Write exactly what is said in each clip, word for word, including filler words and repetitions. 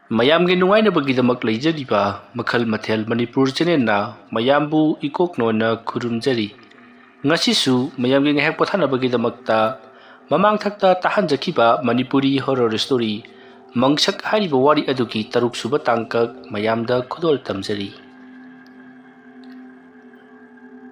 ꯃꯌꯥꯝꯒꯤ ꯅꯨꯡꯉꯥꯏꯅꯕꯒꯤꯗꯃꯛ ꯂꯩꯖꯔꯤꯕ ꯃꯈꯜ ꯃꯊꯦꯜ ꯃꯅꯤꯄꯨꯔ ꯆꯦꯅꯦꯜꯅ ꯃꯌꯥꯝꯕꯨ ꯏꯀꯣꯛ ꯅꯣꯟꯅ ꯈꯨꯔꯨꯝꯖꯔꯤ꯫ ꯉꯁꯤꯁꯨ ꯃꯌꯥꯝꯒꯤ ꯉꯥꯏꯍꯥꯛ ꯄꯣꯊꯥꯅꯕꯒꯤꯗꯃꯛꯇ ꯃꯃꯥꯡꯊꯛꯇ ꯇꯥꯍꯟꯖꯈꯤꯕ ꯃꯅꯤꯄꯨꯔꯤ ꯍꯣꯔꯔ ꯁ꯭ꯇꯣꯔꯤ ꯃꯪꯁꯛ ꯍꯥꯏꯔꯤꯕ ꯋꯥꯔꯤ ꯑꯗꯨꯒꯤ ꯇꯔꯨꯛ ꯁꯨꯕ ꯇꯥꯡꯀꯛ ꯃꯌꯥꯝꯗ ꯈꯨꯗꯣꯜ ꯇꯝꯖꯔꯤ꯫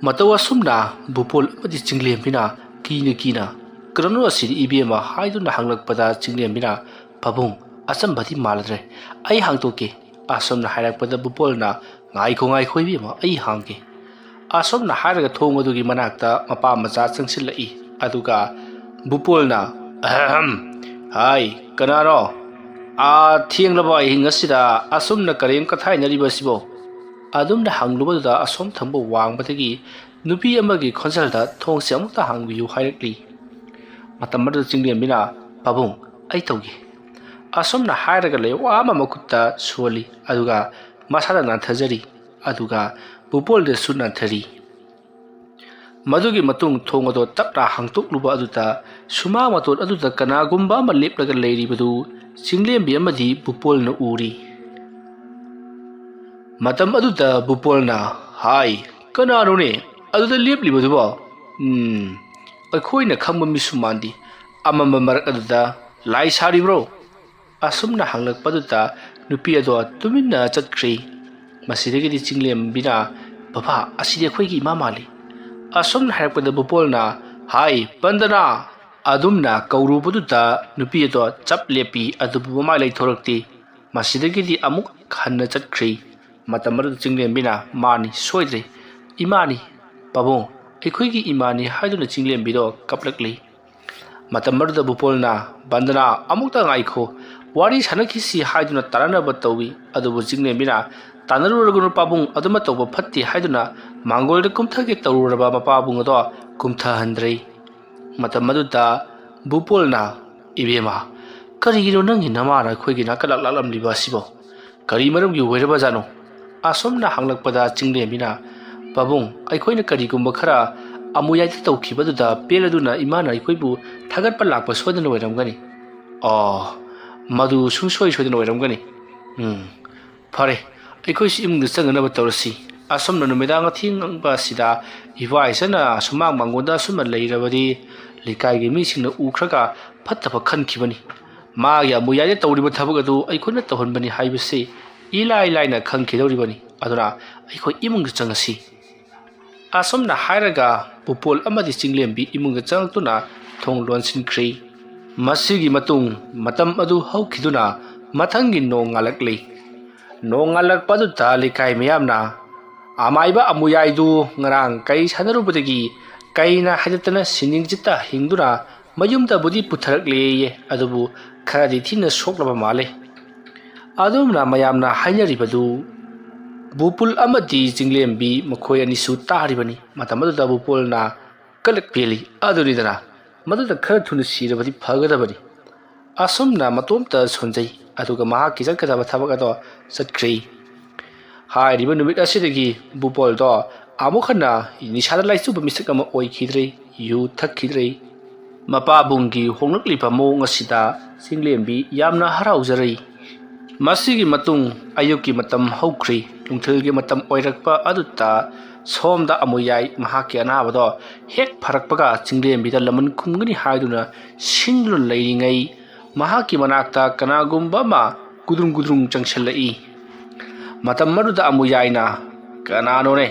ꯃꯇꯧ ꯑꯁꯨꯝꯅ ꯕꯨꯄꯣꯜ ꯑꯃꯗꯤ ꯆꯤꯡꯂꯦꯝꯕꯤꯅ ꯀꯤꯅ ꯀꯤꯅ "ꯀꯔꯝꯅꯣ ꯑꯁꯤꯗꯤ ꯏꯕꯦꯝꯃ?" ꯍꯥꯏꯗꯨꯅ ꯍꯪꯂꯛꯄꯗ ꯆꯤꯡꯂꯦꯝꯕꯤꯅ, "ꯄꯥꯕꯨꯡ, ꯑꯆꯝꯕꯗꯤ ꯃꯥꯜꯂꯗ꯭ꯔꯦ, ꯑꯩ ꯍꯥꯡꯇꯣꯛꯀꯦ" ꯑꯁꯨꯝꯅ ꯍꯥꯏꯔꯛꯄꯗ ꯕꯨꯄꯣꯜꯅ, "ꯉꯥꯏꯈꯣ ꯉꯥꯏꯈꯣ ꯏꯕꯦꯝꯃ, ꯑꯩ ꯍꯥꯡꯒꯦ" ꯑꯁꯨꯝꯅ ꯍꯥꯏꯔꯒ ꯊꯣꯡ ꯑꯗꯨꯒꯤ ꯃꯅꯥꯛꯇ ꯃꯄꯥ ꯃꯆꯥ ꯆꯪꯁꯤꯜꯂꯛꯏ꯫ ꯑꯗꯨꯒ ꯕꯨꯄꯣꯜꯅ, "ꯑꯍꯝ, ꯍꯥꯏ, ꯀꯅꯥꯅꯣ? ꯑꯥ ꯊꯦꯡꯂꯕ ꯑꯍꯤꯡ ꯑꯁꯤꯗ ꯑꯁꯨꯝꯅ ꯀꯔꯦꯝ ꯀꯊꯥꯏꯅꯔꯤꯕꯁꯤꯕꯣ?" ꯑꯗꯨꯝꯅ ꯍꯪꯂꯨꯕꯗꯨꯗ ꯑꯁꯣꯝ ꯊꯪꯕ ꯋꯥꯡꯃꯗꯒꯤ ꯅꯨꯄꯤ ꯑꯃꯒꯤ ꯈꯣꯟꯖꯦꯜꯗ "ꯊꯣꯡꯁꯦ ꯑꯃꯨꯛꯇ ꯍꯥꯡꯕꯤꯌꯨ" ꯍꯥꯏꯔꯛꯂꯤ꯫ ꯃꯇꯝ ꯑꯗꯨꯗ ꯆꯤꯡꯂꯦꯝꯕꯤꯅ, "ꯄꯥꯕꯨꯡ, ꯑꯩ ꯇꯧꯒꯦ" ꯑꯁꯨꯝꯅ ꯍꯥꯏꯔꯒ ꯂꯩꯋꯥ ꯑꯃ ꯃꯈꯨꯠꯇ ꯁꯣꯜꯂꯤ꯫ ꯑꯗꯨꯒ ꯃꯁꯥꯗ ꯅꯥꯟꯊꯖꯔꯤ꯫ ꯑꯗꯨꯒ ꯕꯨꯄꯣꯜꯗꯁꯨ ꯅꯥꯟꯊꯔꯤ꯫ ꯃꯗꯨꯒꯤ ꯃꯇꯨꯡ ꯊꯣꯡ ꯑꯗꯣ ꯇꯞꯅ ꯍꯥꯡꯇꯣꯛꯂꯨꯕ ꯑꯗꯨꯗ ꯁꯨꯃꯥꯡ ꯃꯇꯣꯟ ꯑꯗꯨꯗ ꯀꯅꯥꯒꯨꯝꯕ ꯑꯃ ꯂꯦꯞꯂꯒ ꯂꯩꯔꯤꯕꯗꯨ ꯆꯤꯡꯂꯦꯝꯕꯤ ꯑꯃꯗꯤ ꯕꯨꯄꯣꯜꯅ ꯎꯔꯤ꯫ ꯃꯇꯝ ꯑꯗꯨꯗ ꯕꯨꯄꯣꯜꯅ, "ꯍꯥꯏ, ꯀꯅꯥꯅꯣꯅꯦ ꯑꯗꯨꯗ ꯂꯦꯞꯂꯤꯕꯗꯨꯕꯣ? ꯎꯝ, ꯑꯩꯈꯣꯏꯅ ꯈꯪꯕ ꯃꯤꯁꯨ ꯃꯥꯟꯗꯦ꯫ ꯑꯃꯝꯕ ꯃꯔꯛ ꯑꯗꯨꯗ ꯂꯥꯏ ꯁꯥꯔꯤꯕ꯭ꯔꯣ?" ꯑꯁꯨꯝꯅ ꯍꯪꯂꯛꯄꯗꯨꯗ ꯅꯨꯄꯤ ꯑꯗꯣ ꯇꯨꯃꯤꯟꯅ ꯆꯠꯈ꯭ꯔꯤ꯫ ꯃꯁꯤꯗꯒꯤꯗꯤ ꯆꯤꯡꯂꯦꯝꯕꯤꯅ, "ꯕꯕꯥ, ꯑꯁꯤꯗꯤ ꯑꯩꯈꯣꯏꯒꯤ ꯏꯃꯥ ꯃꯥꯜꯂꯤ" ꯑꯁꯨꯝꯅ ꯍꯥꯏꯔꯛꯄꯗ ꯕꯨꯄꯣꯜꯅ, "ꯍꯥꯏ, ꯕꯟꯗꯅꯥ!" ꯑꯗꯨꯝꯅ ꯀꯧꯔꯨꯕꯗꯨꯗ ꯅꯨꯄꯤ ꯑꯗꯣ ꯆꯞ ꯂꯦꯞꯄꯤ, ꯑꯗꯨꯕꯨ ꯃꯃꯥꯏ ꯂꯩꯊꯣꯔꯛꯇꯦ꯫ ꯃꯁꯤꯗꯒꯤꯗꯤ ꯑꯃꯨꯛ ꯍꯟꯅ ꯆꯠꯈ꯭ꯔꯤ꯫ ꯃꯇꯝ ꯑꯗꯨꯗ ꯆꯤꯡꯂꯦꯝꯕꯤꯅ, "ꯃꯥꯅꯤ, ꯁꯣꯏꯗ꯭ꯔꯦ, ꯏꯃꯥꯅꯤ, ꯄꯥꯕꯨꯡ, ꯑꯩꯈꯣꯏꯒꯤ ꯏꯃꯥꯅꯤ" ꯍꯥꯏꯗꯨꯅ ꯆꯤꯡꯂꯦꯝꯕꯤꯗꯣ ꯀꯞꯂꯛꯂꯤ꯫ ꯃꯇꯝ ꯑꯗꯨꯗ ꯕꯨꯄꯣꯜꯅ, "ꯕꯟꯗꯅꯥ, ꯑꯃꯨꯛꯇ ꯉꯥꯏꯈꯣ, ꯋꯥꯔꯤ ꯁꯥꯟꯅꯈꯤꯁꯤ" ꯍꯥꯏꯗꯨꯅ ꯇꯥꯟꯅꯅꯕ ꯇꯧꯏ꯫ ꯑꯗꯨꯕꯨ ꯆꯤꯡꯂꯦꯝꯕꯤꯅ, "ꯇꯥꯟꯅꯔꯨꯔꯒꯅꯨ ꯄꯥꯕꯨꯡ, ꯑꯗꯨꯃ ꯇꯧꯕ ꯐꯠꯇꯦ" ꯍꯥꯏꯗꯨꯅ ꯃꯥꯡꯒꯣꯜꯗ ꯀꯨꯝꯊꯒꯦ ꯇꯧꯔꯨꯔꯕ ꯃꯄꯥꯕꯨꯡ ꯑꯗꯣ ꯀꯨꯝꯊꯍꯟꯗ꯭ꯔꯦ꯫ ꯃꯇꯝ ꯑꯗꯨꯗ ꯕꯨꯄꯣꯜꯅ, "ꯏꯕꯦꯝꯃ, ꯀꯔꯤꯒꯤꯅꯣ ꯅꯪꯒꯤ ꯅꯃꯥꯅ ꯑꯩꯈꯣꯏꯒꯤ ꯅꯥꯀꯜꯂꯛ ꯂꯥꯛꯂꯝꯂꯤꯕ ꯑꯁꯤꯕꯣ? ꯀꯔꯤ ꯃꯔꯝꯒꯤ ꯑꯣꯏꯔꯕꯖꯥꯠꯅꯣ?" ꯑꯁꯨꯝꯅ ꯍꯪꯂꯛꯄꯗ ꯆꯤꯡꯂꯦꯝꯕꯤꯅ, "ꯄꯥꯕꯨꯡ, ꯑꯩꯈꯣꯏꯅ ꯀꯔꯤꯒꯨꯝꯕ ꯈꯔ ꯑꯃꯨꯌꯥꯏꯗ ꯇꯧꯈꯤꯕꯗꯨꯗ ꯄꯦꯜꯂꯗꯨꯅ ꯏꯃꯥꯅ ꯑꯩꯈꯣꯏꯕꯨ ꯊꯥꯒꯠꯄ ꯂꯥꯛꯄ ꯁꯣꯏꯗꯅ ꯑꯣꯏꯔꯝꯒꯅꯤ"꯫ "ꯑꯣ, ꯃꯗꯨ ꯁꯨꯡꯁꯣꯏ ꯁꯣꯏꯗꯅ ꯑꯣꯏꯔꯝꯒꯅꯤ꯫ ꯎꯝ, ꯐꯔꯦ, ꯑꯩꯈꯣꯏꯁꯨ ꯏꯃꯨꯡꯗ ꯆꯪꯅꯅꯕ ꯇꯧꯔꯁꯤ꯫ ꯑꯁꯨꯝꯅ ꯅꯨꯃꯤꯗꯥꯡ ꯑꯊꯦꯡꯕ ꯑꯁꯤꯗ ꯏꯕꯥꯏ ꯏꯆꯟꯅ ꯁꯨꯃꯥꯡ ꯃꯥꯡꯒꯣꯟꯗ ꯑꯁꯨꯝꯅ ꯂꯩꯔꯕꯗꯤ ꯂꯩꯀꯥꯏꯒꯤ ꯃꯤꯁꯤꯡꯅ ꯎꯈ꯭ꯔꯒ ꯐꯠꯇꯕ ꯈꯟꯈꯤꯕꯅꯤ꯫ ꯃꯥꯒꯤ ꯑꯃꯨꯌꯥꯏꯗ ꯇꯧꯔꯤꯕ ꯊꯕꯛ ꯑꯗꯨ ꯑꯩꯈꯣꯏꯅ ꯇꯧꯍꯟꯕꯅꯤ ꯍꯥꯏꯕꯁꯤ ꯏꯂꯥꯏ ꯂꯥꯏꯅ ꯈꯪꯈꯤꯗꯧꯔꯤꯕꯅꯤ꯫ ꯑꯗꯨꯅ ꯑꯩꯈꯣꯏ ꯏꯃꯨꯡꯗ ꯆꯪꯉꯁꯤ꯫ ꯑꯁꯨꯝꯅ ꯍꯥꯏꯔꯒ ꯕꯨꯄꯣꯜ ꯑꯃꯗꯤ ꯆꯤꯡꯂꯦꯝꯕꯤ ꯏꯃꯨꯡꯗ ꯆꯪꯂꯛꯇꯨꯅ ꯊꯣꯡ ꯂꯣꯟꯁꯤꯟꯈ꯭ꯔꯤ꯫ ꯃꯁꯤꯒꯤ ꯃꯇꯨꯡ ꯃꯇꯝ ꯑꯗꯨ ꯍꯧꯈꯤꯗꯨꯅ ꯃꯊꯪꯒꯤ ꯅꯣꯡ ꯉꯥꯜꯂꯛꯂꯤ꯫ ꯅꯣꯡ ꯉꯥꯜꯂꯛꯄ ꯑꯗꯨꯗ ꯂꯩꯀꯥꯏ ꯃꯤꯌꯥꯝꯅ ꯑꯃꯥꯏꯕ ꯑꯃꯨꯌꯥꯏꯗꯨ ꯉꯔꯥꯡ ꯀꯩ ꯁꯥꯟꯅꯔꯨꯕꯗꯒꯤ ꯀꯩꯅ ꯍꯥꯏꯗꯠꯇꯅ ꯁꯤꯅꯤꯡ ꯆꯤꯠꯇ ꯍꯤꯡꯗꯨꯅ ꯃꯌꯨꯝꯗꯕꯨꯗꯤ ꯄꯨꯊꯔꯛꯂꯦꯌꯦ, ꯑꯗꯨꯕꯨ ꯈꯔꯗꯤ ꯊꯤꯅ ꯁꯣꯛꯂꯕ ꯃꯥꯜꯂꯦ꯫ ꯑꯗꯨꯝꯅ ꯃꯌꯥꯝꯅ ꯍꯥꯏꯅꯔꯤꯕꯗꯨ ꯕꯨꯄꯨꯜ ꯑꯃꯗꯤ ꯆꯤꯡꯂꯦꯝꯕꯤ ꯃꯈꯣꯏ ꯑꯅꯤꯁꯨ ꯇꯥꯔꯤꯕꯅꯤ꯫ ꯃꯇꯝ ꯑꯗꯨꯗ ꯕꯨꯄꯨꯜꯅ ꯀꯂꯛ ꯄꯦꯜꯂꯤ꯫ ꯑꯗꯨꯅꯤꯗꯅ, ꯃꯗꯨꯗ ꯈꯔ ꯊꯨꯅ ꯁꯤꯔꯕꯗꯤ ꯐꯒꯗꯕꯅꯤ꯫ ꯑꯁꯨꯝꯅ ꯃꯇꯣꯝꯇ ꯁꯣꯟꯖꯩ, ꯑꯗꯨꯒ ꯃꯍꯥꯛꯀꯤ ꯆꯠꯀꯗꯕ ꯊꯕꯛ ꯑꯗꯣ ꯆꯠꯈ꯭ꯔꯦ꯫ ꯍꯥꯏꯔꯤꯕ ꯅꯨꯃꯤꯠ ꯑꯁꯤꯗꯒꯤ ꯕꯨꯄꯣꯜꯗꯣ ꯑꯃꯨꯛ ꯍꯟꯅ ꯅꯤꯁꯥꯗ ꯂꯥꯏꯆꯨꯕ ꯃꯤꯁꯛ ꯑꯃ ꯑꯣꯏꯈꯤꯗ꯭ꯔꯦ, ꯌꯨ ꯊꯛꯈꯤꯗ꯭ꯔꯦ꯫ ꯃꯄꯥꯕꯨꯡꯒꯤ ꯍꯣꯡꯂꯛꯂꯤꯕ ꯃꯑꯣꯡ ꯑꯁꯤꯗ ꯆꯤꯡꯂꯦꯝꯕꯤ ꯌꯥꯝꯅ ꯍꯔꯥꯎꯖꯔꯤ꯫ ꯃꯁꯤꯒꯤ ꯃꯇꯨꯡ ꯑꯌꯨꯛꯀꯤ ꯃꯇꯝ ꯍꯧꯈ꯭ꯔꯤ꯫ ꯅꯨꯡꯊꯤꯜꯒꯤ ꯃꯇꯝ ꯑꯣꯏꯔꯛꯄ ꯑꯗꯨꯗ ꯁꯣꯝꯗ ꯑꯃꯨꯌꯥꯏ ꯃꯍꯥꯛꯀꯤ ꯑꯅꯥꯕꯗꯣ ꯍꯦꯛ ꯐꯔꯛꯄꯒ ꯆꯤꯡꯂꯦꯝꯕꯤꯗ ꯂꯃꯟ ꯈꯨꯝꯒꯅꯤ ꯍꯥꯏꯗꯨꯅ ꯁꯤꯡꯗꯨꯅ ꯂꯩꯔꯤꯉꯩ, ꯃꯍꯥꯛꯀꯤ ꯃꯅꯥꯛꯇ ꯀꯅꯥꯒꯨꯝꯕ ꯑꯃ ꯒꯨꯗ꯭ꯔꯨꯡ ꯒꯨꯗ꯭ꯔꯨꯡ ꯆꯪꯁꯤꯜꯂꯛꯏ꯫ ꯃꯇꯝ ꯑꯗꯨꯗ ꯑꯃꯨꯌꯥꯏꯅ, "ꯀꯅꯥꯅꯣꯅꯦ?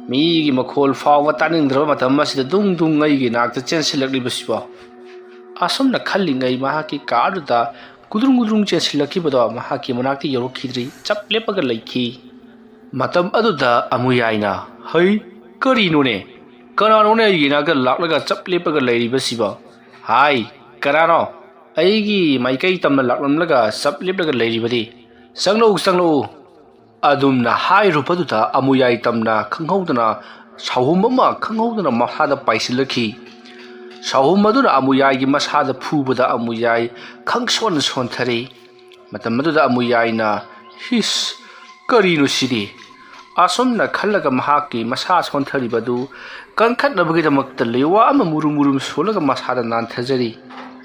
ꯃꯤꯒꯤ ꯃꯈꯣꯜ ꯐꯥꯎꯕ ꯇꯥꯅꯤꯡꯗ꯭ꯔꯕ ꯃꯇꯝ ꯑꯁꯤꯗ ꯗꯨꯡ ꯗꯨꯡ ꯑꯩꯒꯤ ꯅꯥꯛꯇ ꯆꯦꯟꯁꯤꯜꯂꯛꯂꯤꯕꯁꯤꯕꯣ?" ꯑꯁꯨꯝꯅ ꯈꯜꯂꯤꯉꯩ ꯃꯍꯥꯛꯀꯤ ꯀꯥ ꯑꯗꯨꯗ ꯒꯨꯗ꯭ꯔꯨꯡ ꯒꯨꯗ꯭ꯔꯨꯡ ꯆꯦꯟꯁꯤꯜꯂꯛꯈꯤꯕꯗꯣ ꯃꯍꯥꯛꯀꯤ ꯃꯅꯥꯛꯇ ꯌꯧꯔꯛꯈꯤꯗ꯭ꯔꯤ, ꯆꯞ ꯂꯦꯞꯄꯒ ꯂꯩꯈꯤ꯫ ꯃꯇꯝ ꯑꯗꯨꯗ ꯑꯃꯨꯌꯥꯏꯅ, "ꯍꯩ, ꯀꯔꯤꯅꯣꯅꯦ? ꯀꯅꯥꯅꯣꯅꯦ ꯑꯩꯒꯤ ꯅꯥꯛꯇ ꯂꯥꯛꯂꯒ ꯆꯞ ꯂꯦꯞꯄꯒ ꯂꯩꯔꯤꯕꯁꯤꯕꯣ? ꯍꯥꯏ, ꯀꯅꯥꯅꯣ? ꯑꯩꯒꯤ ꯃꯥꯏꯀꯩ ꯇꯝꯅ ꯂꯥꯛꯂꯝꯂꯒ ꯆꯞ ꯂꯦꯞꯂꯒ ꯂꯩꯔꯤꯕꯗꯤ? ꯆꯪꯂꯛꯎ, ꯆꯪꯂꯛꯎ!" ꯑꯗꯨꯝꯅ ꯍꯥꯏꯔꯨꯕꯗꯨꯗ ꯑꯃꯨꯌꯥꯏ ꯇꯝꯅ ꯈꯪꯍꯧꯗꯅ ꯁꯥꯍꯨꯝ ꯑꯃ ꯈꯪꯍꯧꯗꯅ ꯃꯁꯥꯗ ꯄꯥꯏꯁꯤꯜꯂꯛꯈꯤ꯫ ꯁꯥꯍꯨꯝ ꯑꯗꯨꯅ ꯑꯃꯨꯌꯥꯏꯒꯤ ꯃꯁꯥꯗ ꯐꯨꯕꯗ ꯑꯃꯨꯌꯥꯏ ꯈꯪꯁꯣꯟ ꯁꯣꯟꯊꯔꯦ꯫ ꯃꯇꯝ ꯑꯗꯨꯗ ꯑꯃꯨꯌꯥꯏꯅ, "ꯍꯤꯁ, ꯀꯔꯤꯅꯣ ꯁꯤꯗꯤ?" ꯑꯁꯨꯝꯅ ꯈꯜꯂꯒ ꯃꯍꯥꯛꯀꯤ ꯃꯁꯥ ꯁꯣꯟꯊꯔꯤꯕꯗꯨ ꯀꯟꯈꯠꯅꯕꯒꯤꯗꯃꯛꯇ ꯂꯩꯋꯥ ꯑꯃ ꯃꯨꯔꯨꯝ ꯃꯨꯔꯨꯝ ꯁꯣꯜꯂꯒ ꯃꯁꯥꯗ ꯅꯥꯟꯊꯖꯔꯤ꯫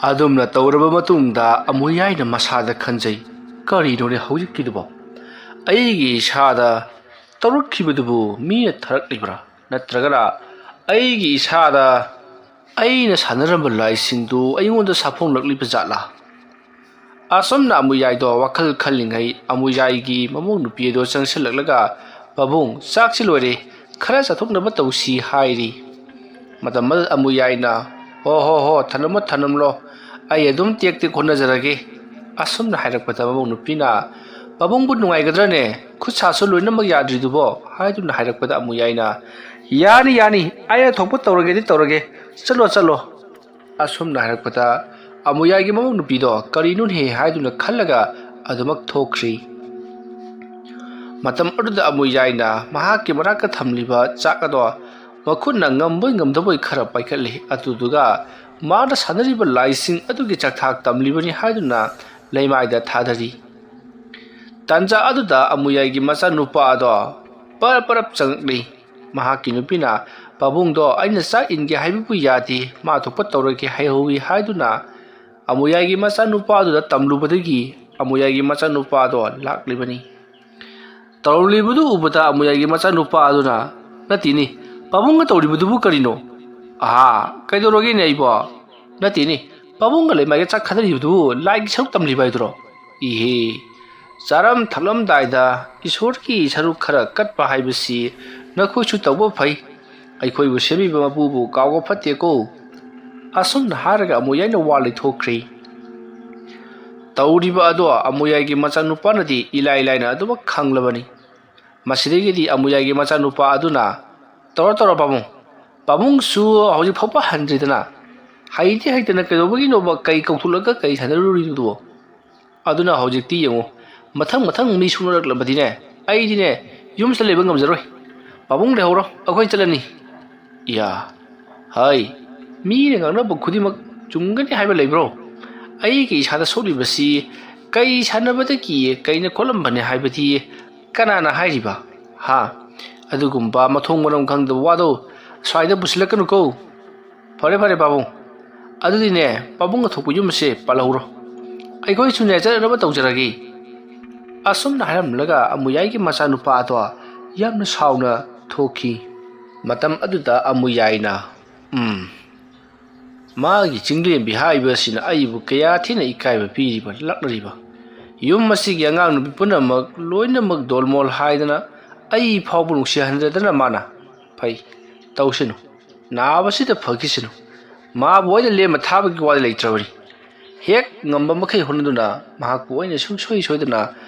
ꯑꯗꯨꯝꯅ ꯇꯧꯔꯕ ꯃꯇꯨꯡꯗ ꯑꯃꯨꯌꯥꯏꯅ ꯃꯁꯥꯗ ꯈꯟꯖꯩ, "ꯀꯔꯤꯅꯣꯅꯦ ꯍꯧꯖꯤꯛꯀꯤꯗꯨꯕꯣ? ꯑꯩꯒꯤ ꯏꯁꯥꯗ ꯇꯧꯔꯛꯈꯤꯕꯗꯨꯕꯨ ꯃꯤꯅ ꯊꯥꯔꯛꯂꯤꯕ꯭ꯔꯥ? ꯅꯠꯇ꯭ꯔꯒꯅ ꯑꯩꯒꯤ ꯏꯁꯥꯗ ꯑꯩꯅ ꯁꯥꯟꯅꯔꯝꯕ ꯂꯥꯏꯁꯤꯡꯗꯨ ꯑꯩꯉꯣꯟꯗ ꯁꯥꯐꯣꯡꯂꯛꯂꯤꯕ ꯖꯥꯠꯂꯥ?" ꯑꯁꯨꯝꯅ ꯑꯃꯨꯌꯥꯏꯗꯣ ꯋꯥꯈꯜ ꯈꯜꯂꯤꯉꯩ, ꯑꯃꯨꯌꯥꯏꯒꯤ ꯃꯃꯧ ꯅꯨꯄꯤ ꯑꯗꯣ ꯆꯪꯁꯤꯜꯂꯛꯂꯒ, "ꯄꯥꯕꯨꯡ, ꯆꯥꯛꯁꯤ ꯂꯣꯏꯔꯦ, ꯈꯔ ꯆꯥꯊꯣꯛꯅꯕ ꯇꯧꯁꯤ" ꯍꯥꯏꯔꯤ꯫ ꯃꯇꯝ ꯑꯗꯨꯗ ꯑꯃꯨꯌꯥꯏꯅ, "ꯍꯣ ꯍꯣ ꯍꯣ, ꯊꯅꯝꯃꯣ ꯊꯅꯝꯂꯣ, ꯑꯩ ꯑꯗꯨꯝ ꯇꯦꯛ ꯇꯦꯛ ꯍꯣꯠꯅꯖꯔꯒꯦ"꯫ ꯑꯁꯨꯝꯅ ꯍꯥꯏꯔꯛꯄꯗ ꯃꯃꯧ ꯅꯨꯄꯤꯅ, "ꯄꯥꯕꯨꯡꯕꯨ ꯅꯨꯡꯉꯥꯏꯒꯗ꯭ꯔꯅꯦ? ꯈꯨꯠ ꯁꯥꯁꯨ ꯂꯣꯏꯅꯃꯛ ꯌꯥꯗ꯭ꯔꯤꯗꯨꯕꯣ?" ꯍꯥꯏꯗꯨꯅ ꯍꯥꯏꯔꯛꯄꯗ ꯑꯃꯨꯌꯥꯏꯅ, "ꯌꯥꯅꯤ ꯌꯥꯅꯤ, ꯑꯩꯅ ꯊꯣꯛꯄ ꯇꯧꯔꯒꯦꯗꯤ ꯇꯧꯔꯒꯦ, ꯆꯠꯂꯣ ꯆꯠꯂꯣ"꯫ ꯑꯁꯨꯝꯅ ꯍꯥꯏꯔꯛꯄꯗ ꯑꯃꯨꯌꯥꯏꯒꯤ ꯃꯃꯧ ꯅꯨꯄꯤꯗꯣ ꯀꯔꯤꯅꯣꯅꯦ ꯍꯥꯏꯗꯨꯅ ꯈꯜꯂꯒ ꯑꯗꯨꯃꯛ ꯊꯣꯛꯈ꯭ꯔꯤ꯫ ꯃꯇꯝ ꯑꯗꯨꯗ ꯑꯃꯨꯌꯥꯏꯅ ꯃꯍꯥꯛꯀꯤ ꯃꯅꯥꯛꯇ ꯊꯝꯂꯤꯕ ꯆꯥꯛ ꯑꯗꯣ ꯃꯈꯨꯠꯅ ꯉꯝꯕꯣꯏ ꯉꯝꯗꯕꯣꯏ ꯈꯔ ꯄꯥꯏꯈꯠꯂꯤ꯫ ꯑꯗꯨꯗꯨꯒ ꯃꯥꯅ ꯁꯥꯟꯅꯔꯤꯕ ꯂꯥꯏꯁꯤꯡ ꯑꯗꯨꯒꯤ ꯆꯥꯛꯊꯥꯛ ꯇꯝꯂꯤꯕꯅꯤ ꯍꯥꯏꯗꯨꯅ ꯂꯩꯃꯥꯏꯗ ꯊꯥꯗꯔꯤ꯫ ꯇꯥꯟꯖꯥ ꯑꯗꯨꯗ ꯑꯃꯨꯌꯥꯏꯒꯤ ꯃꯆꯥꯅꯨꯄꯥ ꯑꯗꯣ ꯄꯔꯞ ꯄꯔꯞ ꯆꯪꯉꯛꯂꯤ꯫ ꯃꯍꯥꯛꯀꯤ ꯅꯨꯄꯤꯅ, "ꯄꯥꯕꯨꯡꯗꯣ ꯑꯩꯅ ꯆꯥꯛ ꯏꯟꯒꯦ ꯍꯥꯏꯕꯕꯨ ꯌꯥꯗꯦ, ꯃꯥ ꯊꯣꯛꯄ ꯇꯧꯔꯒꯦ ꯍꯥꯏꯍꯧꯋꯤ" ꯍꯥꯏꯗꯨꯅ ꯑꯃꯨꯌꯥꯏꯒꯤ ꯃꯆꯥꯅꯨꯄꯥ ꯑꯗꯨꯗ ꯇꯝꯂꯨꯕꯗꯒꯤ ꯑꯃꯨꯌꯥꯏꯒꯤ ꯃꯆꯥꯅꯨꯄꯥ ꯑꯗꯣ ꯂꯥꯛꯂꯤꯕꯅꯤ꯫ ꯇꯧꯔꯝꯂꯤꯕꯗꯨ ꯎꯕꯗ ꯑꯃꯨꯌꯥꯏꯒꯤ ꯃꯆꯥꯅꯨꯄꯥ ꯑꯗꯨꯅ, "ꯅꯠꯇꯦꯅꯦ, ꯄꯥꯕꯨꯡꯒ ꯇꯧꯔꯤꯕꯗꯨꯕꯨ ꯀꯔꯤꯅꯣ? ꯑꯍꯥ, ꯀꯩꯗꯧꯔꯒꯦꯅꯦ ꯑꯩꯕꯣ? ꯅꯠꯇꯦꯅꯦ, ꯄꯥꯕꯨꯡꯒ ꯂꯩꯃꯥꯏꯒ ꯆꯥꯛ ꯈꯟꯅꯔꯤꯕꯗꯨꯕꯨ ꯂꯥꯏꯒꯤ ꯁꯔꯨꯛ ꯇꯝꯂꯤꯕ ꯍꯥꯏꯗꯨꯔꯣ? ꯏꯍꯦ, ꯆꯥꯔꯝ ꯊꯛꯂꯝꯗꯥꯏꯗ ꯏꯁꯣꯔꯒꯤ ꯁꯔꯨꯛ ꯈꯔ ꯀꯠꯄ ꯍꯥꯏꯕꯁꯤ ꯅꯈꯣꯏꯁꯨ ꯇꯧꯕ ꯐꯩ꯫ ꯑꯩꯈꯣꯏꯕꯨ ꯁꯦꯝꯕꯤꯕ ꯃꯄꯨꯕꯨ ꯀꯥꯎꯕ ꯐꯠꯇꯦꯀꯣ"꯫ ꯑꯁꯨꯝꯅ ꯍꯥꯏꯔꯒ ꯑꯃꯨꯌꯥꯏꯅ ꯋꯥ ꯂꯩꯊꯣꯛꯈ꯭ꯔꯤ꯫ ꯇꯧꯔꯤꯕ ꯑꯗꯣ ꯑꯃꯨꯌꯥꯏꯒꯤ ꯃꯆꯥꯅꯨꯄꯥꯅꯗꯤ ꯏꯂꯥꯏ ꯂꯥꯏꯅ ꯑꯗꯨꯃꯛ ꯈꯪꯂꯕꯅꯤ꯫ ꯃꯁꯤꯗꯒꯤꯗꯤ ꯑꯃꯨꯌꯥꯏꯒꯤ ꯃꯆꯥꯅꯨꯄꯥ ꯑꯗꯨꯅ, "ꯇꯧꯔꯣ ꯇꯧꯔꯣ ꯄꯥꯕꯨꯡ, ꯄꯥꯕꯨꯡꯁꯨ ꯍꯧꯖꯤꯛ ꯐꯥꯎꯕ ꯍꯟꯗ꯭ꯔꯤꯗꯅ, ꯍꯩꯗꯤ ꯍꯩꯇꯅ ꯀꯩꯗꯧꯕꯒꯤꯅꯣꯕ ꯀꯩ ꯀꯧꯊꯣꯛꯂꯒ ꯀꯩ ꯁꯥꯟꯅꯔꯨꯔꯤꯅꯣꯗꯨꯕꯣ? ꯑꯗꯨꯅ ꯍꯧꯖꯤꯛꯇꯤ ꯌꯦꯡꯉꯨ, ꯃꯊꯪ ꯃꯊꯪ ꯃꯤ ꯁꯨꯅꯔꯛꯂꯕꯗꯤꯅꯦ, ꯑꯩꯗꯤꯅꯦ ꯌꯨꯝꯁꯤꯗ ꯂꯩꯕ ꯉꯝꯖꯔꯣꯏ꯫ ꯄꯥꯕꯨꯡ ꯂꯩꯍꯧꯔꯣ, ꯑꯩꯈꯣꯏ ꯆꯠꯂꯅꯤ"꯫ ꯏꯌꯥ, ꯍꯩ, ꯃꯤꯅ ꯉꯥꯡꯅꯕ ꯈꯨꯗꯤꯡꯃꯛ ꯆꯨꯝꯒꯅꯤ ꯍꯥꯏꯕ ꯂꯩꯕ꯭ꯔꯣ? ꯑꯩꯒꯤ ꯏꯁꯥꯗ ꯁꯣꯛꯂꯤꯕꯁꯤ ꯀꯩ ꯁꯥꯟꯅꯕꯗꯒꯤ ꯀꯩꯅ ꯈꯣꯠꯂꯝꯕꯅꯤ ꯍꯥꯏꯕꯗꯤ ꯀꯅꯥꯅ ꯍꯥꯏꯔꯤꯕ? ꯍꯥ? ꯑꯗꯨꯒꯨꯝꯕ ꯃꯊꯣꯡ ꯃꯔꯝ ꯈꯪꯗꯕ ꯋꯥꯗꯣ ꯁ꯭ꯋꯥꯏꯗ ꯄꯨꯁꯤꯜꯂꯛꯀꯅꯨꯀꯣ꯫ ꯐꯔꯦ ꯐꯔꯦ ꯄꯥꯕꯨꯡ, ꯑꯗꯨꯗꯤꯅꯦ ꯄꯥꯕꯨꯡ ꯑꯊꯣꯛꯄ ꯌꯨꯝ ꯑꯁꯦ ꯄꯥꯜꯍꯧꯔꯣ꯫ ꯑꯩꯈꯣꯏꯁꯨꯅꯦ ꯆꯠꯅꯅꯕ ꯇꯧꯖꯔꯒꯦ꯫ ꯑꯁꯨꯝꯅ ꯍꯥꯏꯔꯝꯂꯒ ꯑꯃꯨꯌꯥꯏꯒꯤ ꯃꯆꯥꯅꯨꯄꯥ ꯑꯗꯣ ꯌꯥꯝꯅ ꯁꯥꯎꯅ ꯊꯣꯛꯈꯤ꯫ ꯃꯇꯝ ꯑꯗꯨꯗ ꯑꯃꯨꯌꯥꯏꯅ, "ꯎꯝ, ꯃꯥꯒꯤ ꯆꯤꯡꯂꯦꯝꯕꯤ ꯍꯥꯏꯕꯁꯤꯅ ꯑꯩꯕꯨ ꯀꯌꯥ ꯊꯤꯅ ꯏꯀꯥꯏꯕ ꯄꯤꯔꯤꯕ, ꯂꯥꯛꯅꯔꯤꯕ꯫ ꯌꯨꯝ ꯑꯁꯤꯒꯤ ꯑꯉꯥꯡ ꯅꯨꯄꯤ ꯄꯨꯝꯅꯃꯛ ꯂꯣꯏꯅꯃꯛ ꯗꯣꯜꯃꯣꯜ ꯍꯥꯏꯗꯅ ꯑꯩ ꯐꯥꯎꯕ ꯅꯨꯡꯁꯤꯍꯟꯗꯗꯅ ꯃꯥꯅ꯫ ꯐꯩ, ꯇꯧꯁꯅꯨ, ꯅꯥꯕꯁꯤꯗ ꯐꯈꯤꯁꯅꯨ꯫ ꯃꯥꯕꯨ ꯑꯩꯅ ꯂꯦꯝꯅ ꯊꯥꯕꯒꯤ ꯋꯥꯗꯤ ꯂꯩꯇ꯭ꯔꯕꯅꯤ꯫ ꯍꯦꯛ ꯉꯝꯕ ꯃꯈꯩ ꯍꯣꯠꯅꯗꯨꯅ ꯃꯍꯥꯛꯄꯨ ꯑꯩꯅ ꯁꯨꯡꯁꯣꯏ ꯁꯣꯏꯗꯅ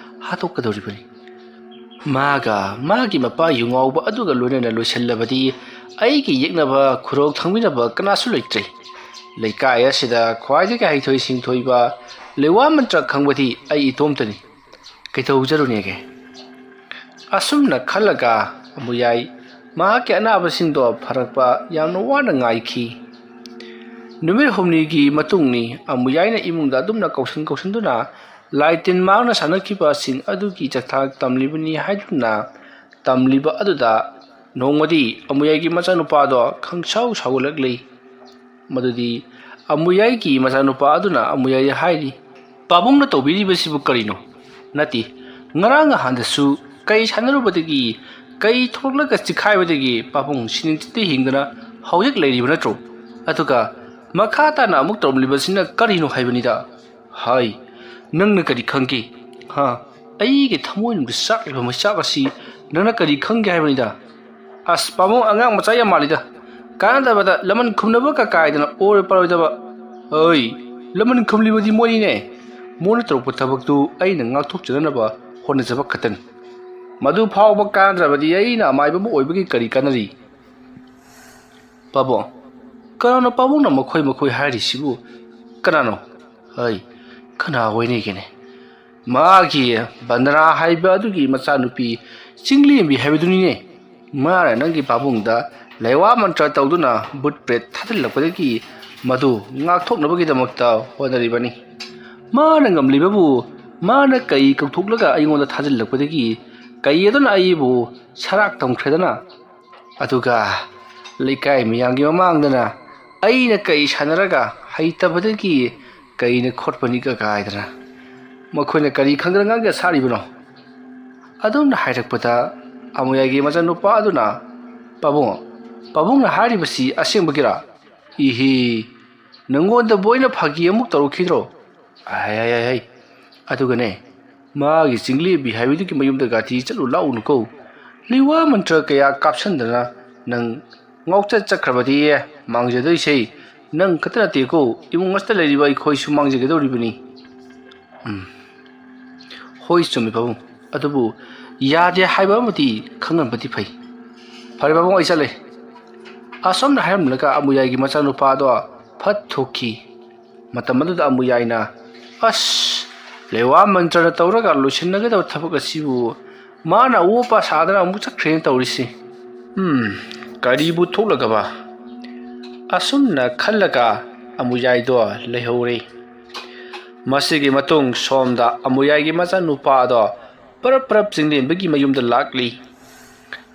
ꯍꯥꯠꯇꯣꯛꯀꯗꯧꯔꯤꯕꯅꯤ꯫ ꯃꯥꯒ ꯃꯥꯒꯤ ꯃꯄꯥ ꯌꯨꯉꯥꯎꯕ ꯑꯗꯨꯒ ꯂꯣꯏꯅꯅ ꯂꯣꯏꯁꯤꯜꯂꯕꯗꯤ ꯑꯩꯒꯤ ꯌꯦꯛꯅꯕ, ꯈꯨꯔꯧ ꯊꯥꯡꯕꯤꯅꯕ ꯀꯅꯥꯁꯨ ꯂꯩꯇ꯭ꯔꯦ꯫ ꯂꯩꯀꯥꯏ ꯑꯁꯤꯗ ꯈ꯭ꯋꯥꯏꯗꯒꯤ ꯍꯩꯊꯣꯏ ꯁꯤꯡꯊꯣꯏꯕ, ꯂꯩꯋꯥ ꯃꯟꯇ꯭ꯔ ꯈꯪꯕꯗꯤ ꯑꯩ ꯏꯇꯣꯝꯇꯅꯤ꯫ ꯀꯩꯗꯧꯖꯔꯨꯅꯦꯒꯦ?" ꯑꯁꯨꯝꯅ ꯈꯜꯂꯒ ꯑꯃꯨꯌꯥꯏ ꯃꯍꯥꯛꯀꯤ ꯑꯅꯥꯕꯁꯤꯡꯗꯣ ꯐꯔꯛꯄ ꯌꯥꯝꯅ ꯋꯥꯅ ꯉꯥꯏꯈꯤ꯫ ꯅꯨꯃꯤꯠ ꯍꯨꯝꯅꯤꯒꯤ ꯃꯇꯨꯡꯅꯤ꯫ ꯑꯃꯨꯌꯥꯏꯅ ꯏꯃꯨꯡꯗ ꯑꯗꯨꯝꯅ ꯀꯧꯁꯤꯟ ꯀꯧꯁꯤꯟꯗꯨꯅ ꯂꯥꯏ ꯇꯤꯟ ꯃꯥꯡꯅ ꯁꯥꯟꯅꯈꯤꯕꯁꯤꯡ ꯑꯗꯨꯒꯤ ꯆꯊꯥꯛ ꯇꯝꯂꯤꯕꯅꯤ ꯍꯥꯏꯗꯨꯅ ꯇꯝꯂꯤꯕ ꯑꯗꯨꯗ ꯅꯣꯡꯃꯗꯤ ꯑꯃꯨꯌꯥꯏꯒꯤ ꯃꯆꯥꯅꯨꯄꯥꯗꯣ ꯈꯪꯁꯥꯎ ꯁꯥꯎꯒꯠꯂꯛꯂꯤ꯫ ꯃꯗꯨꯗꯤ ꯑꯃꯨꯌꯥꯏꯒꯤ ꯃꯆꯥꯅꯨꯄꯥ ꯑꯗꯨꯅ ꯑꯃꯨꯌꯥꯏꯗ ꯍꯥꯏꯔꯤ, "ꯄꯥꯕꯨꯡꯅ ꯇꯧꯕꯤꯔꯤꯕꯁꯤꯕꯨ ꯀꯔꯤꯅꯣ? ꯅꯠꯇꯦ, ꯉꯔꯥꯡ ꯅꯍꯥꯟꯗꯁꯨ ꯀꯩ ꯁꯥꯟꯅꯔꯨꯕꯗꯒꯤ, ꯀꯩ ꯊꯣꯛꯂꯛꯂꯒ ꯆꯤꯈꯥꯏꯕꯗꯒꯤ ꯄꯥꯕꯨꯡ ꯁꯤꯅꯤꯡꯆꯤꯠꯇ ꯍꯤꯡꯗꯅ ꯍꯧꯖꯤꯛ ꯂꯩꯔꯤꯕ ꯅꯠꯇ꯭ꯔꯣ? ꯑꯗꯨꯒ ꯃꯈꯥ ꯇꯥꯅ ꯑꯃꯨꯛ ꯇꯧꯔꯝꯂꯤꯕꯁꯤꯅ ꯀꯔꯤꯅꯣ ꯍꯥꯏꯕꯅꯤꯗ?" ꯍꯥꯏ, "ꯅꯪꯅ ꯀꯔꯤ ꯈꯪꯒꯦ? ꯍꯥ? ꯑꯩꯒꯤ ꯊꯃꯣꯏꯅꯨꯡꯗ ꯆꯥꯛꯂꯤꯕ ꯃꯩꯆꯥꯛ ꯑꯁꯤ ꯅꯪꯅ ꯀꯔꯤ ꯈꯪꯒꯦ ꯍꯥꯏꯕꯅꯤꯗ?" "ꯑꯁ, ꯄꯥꯕꯨꯡ ꯑꯉꯥꯡ ꯃꯆꯥ ꯌꯥꯝ ꯃꯥꯜꯂꯤꯗ꯫ ꯀꯥꯟꯅꯗꯕꯗ ꯂꯃꯟ ꯈꯨꯝꯅꯕ ꯀꯀꯥꯏꯗꯅ ꯑꯣꯏꯔ ꯄꯥꯔꯣꯏꯗꯕ꯫ ꯑꯩ, ꯂꯃꯟ ꯈꯨꯝꯂꯤꯕꯗꯤ ꯃꯣꯏꯅꯤꯅꯦ꯫ ꯃꯣꯏꯅ ꯇꯧꯔꯛꯄ ꯊꯕꯛꯇꯨ ꯑꯩꯅ ꯉꯥꯛꯊꯣꯛꯆꯅꯅꯕ ꯍꯣꯠꯅꯖꯕ ꯈꯛꯇꯅꯤ꯫ ꯃꯗꯨ ꯐꯥꯎꯕ ꯀꯥꯟꯅꯗ꯭ꯔꯕꯗꯤ ꯑꯩꯅ ꯑꯃꯥꯏꯕ ꯑꯃ ꯑꯣꯏꯕꯒꯤ ꯀꯔꯤ ꯀꯥꯟꯅꯔꯤ?" "ꯄꯥꯕꯨꯡ, ꯀꯅꯥꯅꯣ ꯄꯥꯕꯨꯡꯅ ꯃꯈꯣꯏ ꯃꯈꯣꯏ ꯍꯥꯏꯔꯤꯁꯤꯕꯨ? ꯀꯅꯥꯅꯣ? ꯑꯩ, ꯀꯅꯥ ꯑꯣꯏꯅꯤꯒꯦꯅꯦ? ꯃꯥꯒꯤ ꯕꯟꯗ꯭ꯔꯥ ꯍꯥꯏꯕ ꯑꯗꯨꯒꯤ ꯃꯆꯥꯅꯨꯄꯤ ꯆꯤꯡꯂꯦꯝꯕꯤ ꯍꯥꯏꯕꯗꯨꯅꯤꯅꯦ꯫ ꯃꯥꯅ ꯅꯪꯒꯤ ꯄꯥꯕꯨꯡꯗ ꯂꯩꯋꯥ ꯃꯟꯇ꯭ꯔ ꯇꯧꯗꯨꯅ ꯕꯨꯠ ꯄ꯭ꯔꯦꯠ ꯊꯥꯖꯤꯜꯂꯛꯄꯗꯒꯤ ꯃꯗꯨ ꯉꯥꯛꯊꯣꯛꯅꯕꯒꯤꯗꯃꯛꯇ ꯍꯣꯠꯅꯔꯤꯕꯅꯤ꯫ ꯃꯥꯅ ꯉꯝꯂꯤꯕꯕꯨ ꯃꯥꯅ ꯀꯩ ꯀꯧꯊꯣꯛꯂꯒ ꯑꯩꯉꯣꯟꯗ ꯊꯥꯖꯤꯜꯂꯛꯄꯗꯒꯤ ꯀꯩ ꯑꯗꯨꯅ ꯑꯩꯕꯨ ꯁꯔꯥꯛ ꯇꯝꯈ꯭ꯔꯦꯗꯅ꯫ ꯑꯗꯨꯒ ꯂꯩꯀꯥꯏ ꯃꯤꯌꯥꯝꯒꯤ ꯃꯃꯥꯡꯗꯅ ꯑꯩꯅ ꯀꯩ ꯁꯥꯟꯅꯔꯒ ꯍꯩꯇꯕꯗꯒꯤ ꯀꯩꯅ ꯈꯣꯠꯄꯅꯤꯒ ꯀꯥꯏꯗꯅ꯫ ꯃꯈꯣꯏꯅ ꯀꯔꯤ ꯈꯪꯗꯅ ꯉꯥꯡꯖ ꯁꯥꯔꯤꯕꯅꯣ? ꯑꯗꯨꯝꯅ ꯍꯥꯏꯔꯛꯄꯗ ꯑꯃꯨꯌꯥꯏꯒꯤ ꯃꯆꯥꯅꯨꯄꯥ ꯑꯗꯨꯅ, "ꯄꯥꯕꯨꯡ, ꯄꯥꯕꯨꯡꯅ ꯍꯥꯏꯔꯤꯕꯁꯤ ꯑꯁꯦꯡꯕꯒꯤꯔꯥ? ꯏꯍꯤ, ꯅꯪꯉꯣꯟꯗꯕꯨ ꯑꯩꯅ ꯐꯥꯒꯤ ꯑꯃꯨꯛ ꯇꯧꯔꯛꯈꯤꯗ꯭ꯔꯣ? ꯑꯍꯩ, ꯍꯩ, ꯍꯩ, ꯍꯩ꯫ ꯑꯗꯨꯒꯅꯦ, ꯃꯥꯒꯤ ꯆꯤꯡꯂꯦꯝꯕꯤ ꯍꯥꯏꯕꯗꯨꯒꯤ ꯃꯌꯨꯝꯗ ꯒꯥꯊꯤ ꯆꯠꯂꯨ ꯂꯥꯛꯎꯅꯨꯀꯣ꯫ ꯂꯩꯋꯥ ꯃꯟꯇ꯭ꯔ ꯀꯌꯥ ꯀꯥꯞꯁꯟꯗꯅ ꯅꯪ ꯉꯥꯎꯆꯠ ꯆꯠꯈ꯭ꯔꯕꯗꯤ ꯃꯥꯡꯖꯗꯣꯏꯁꯦ ꯅꯪ ꯈꯛꯇ ꯅꯠꯇꯦꯀꯣ, ꯏꯃꯨꯡ ꯑꯁꯤꯗ ꯂꯩꯔꯤꯕ ꯑꯩꯈꯣꯏꯁꯨ ꯃꯥꯡꯖꯒꯗꯧꯔꯤꯕꯅꯤ꯫" ꯎꯝ꯫ ꯍꯣꯏ, ꯆꯨꯝꯃꯤ ꯄꯥꯕꯨꯡ꯫ ꯑꯗꯨꯕꯨ ꯌꯥꯗꯦ ꯍꯥꯏꯕ ꯑꯃꯗꯤ ꯈꯪꯍꯟꯕꯗꯤ ꯐꯩ꯫ ꯐꯔꯦ ꯄꯥꯕꯨꯡ, ꯑꯩ ꯆꯠꯂꯦ꯫ ꯑꯁꯨꯝꯅ ꯍꯥꯏꯔꯝꯂꯒ ꯑꯃꯨꯌꯥꯏꯒꯤ ꯃꯆꯥꯅꯨꯄꯥꯗꯣ ꯐꯠ ꯊꯣꯛꯈꯤ꯫ ꯃꯇꯝ ꯑꯗꯨꯗ ꯑꯃꯨꯌꯥꯏꯅ, "ꯑꯁ, ꯂꯩꯋꯥ ꯃꯟꯇ꯭ꯔꯅ ꯇꯧꯔꯒ ꯂꯣꯏꯁꯤꯟꯅꯒꯗꯕ ꯊꯕꯛ ꯑꯁꯤꯕꯨ ꯃꯥꯅ ꯑꯋꯣꯄꯥ ꯁꯥꯗꯅ ꯑꯃꯨꯛ ꯆꯠꯈ꯭ꯔꯦꯅ ꯇꯧꯔꯤꯁꯤ꯫ ꯎꯝ, ꯀꯔꯤꯕꯨ ꯊꯣꯛꯂꯒꯕ?" ꯑꯁꯨꯝꯅ ꯈꯜꯂꯒ ꯑꯃꯨꯌꯥꯏꯗꯣ ꯂꯩꯍꯧꯔꯦ꯫ ꯃꯁꯤꯒꯤ ꯃꯇꯨꯡ ꯁꯣꯝꯗ ꯑꯃꯨꯌꯥꯏꯒꯤ ꯃꯆꯥꯅꯨꯄꯥꯗꯣ ꯄꯔꯞ ꯄꯔꯞ ꯆꯤꯡꯂꯦꯝꯕꯒꯤ ꯃꯌꯨꯝꯗ ꯂꯥꯛꯂꯤ꯫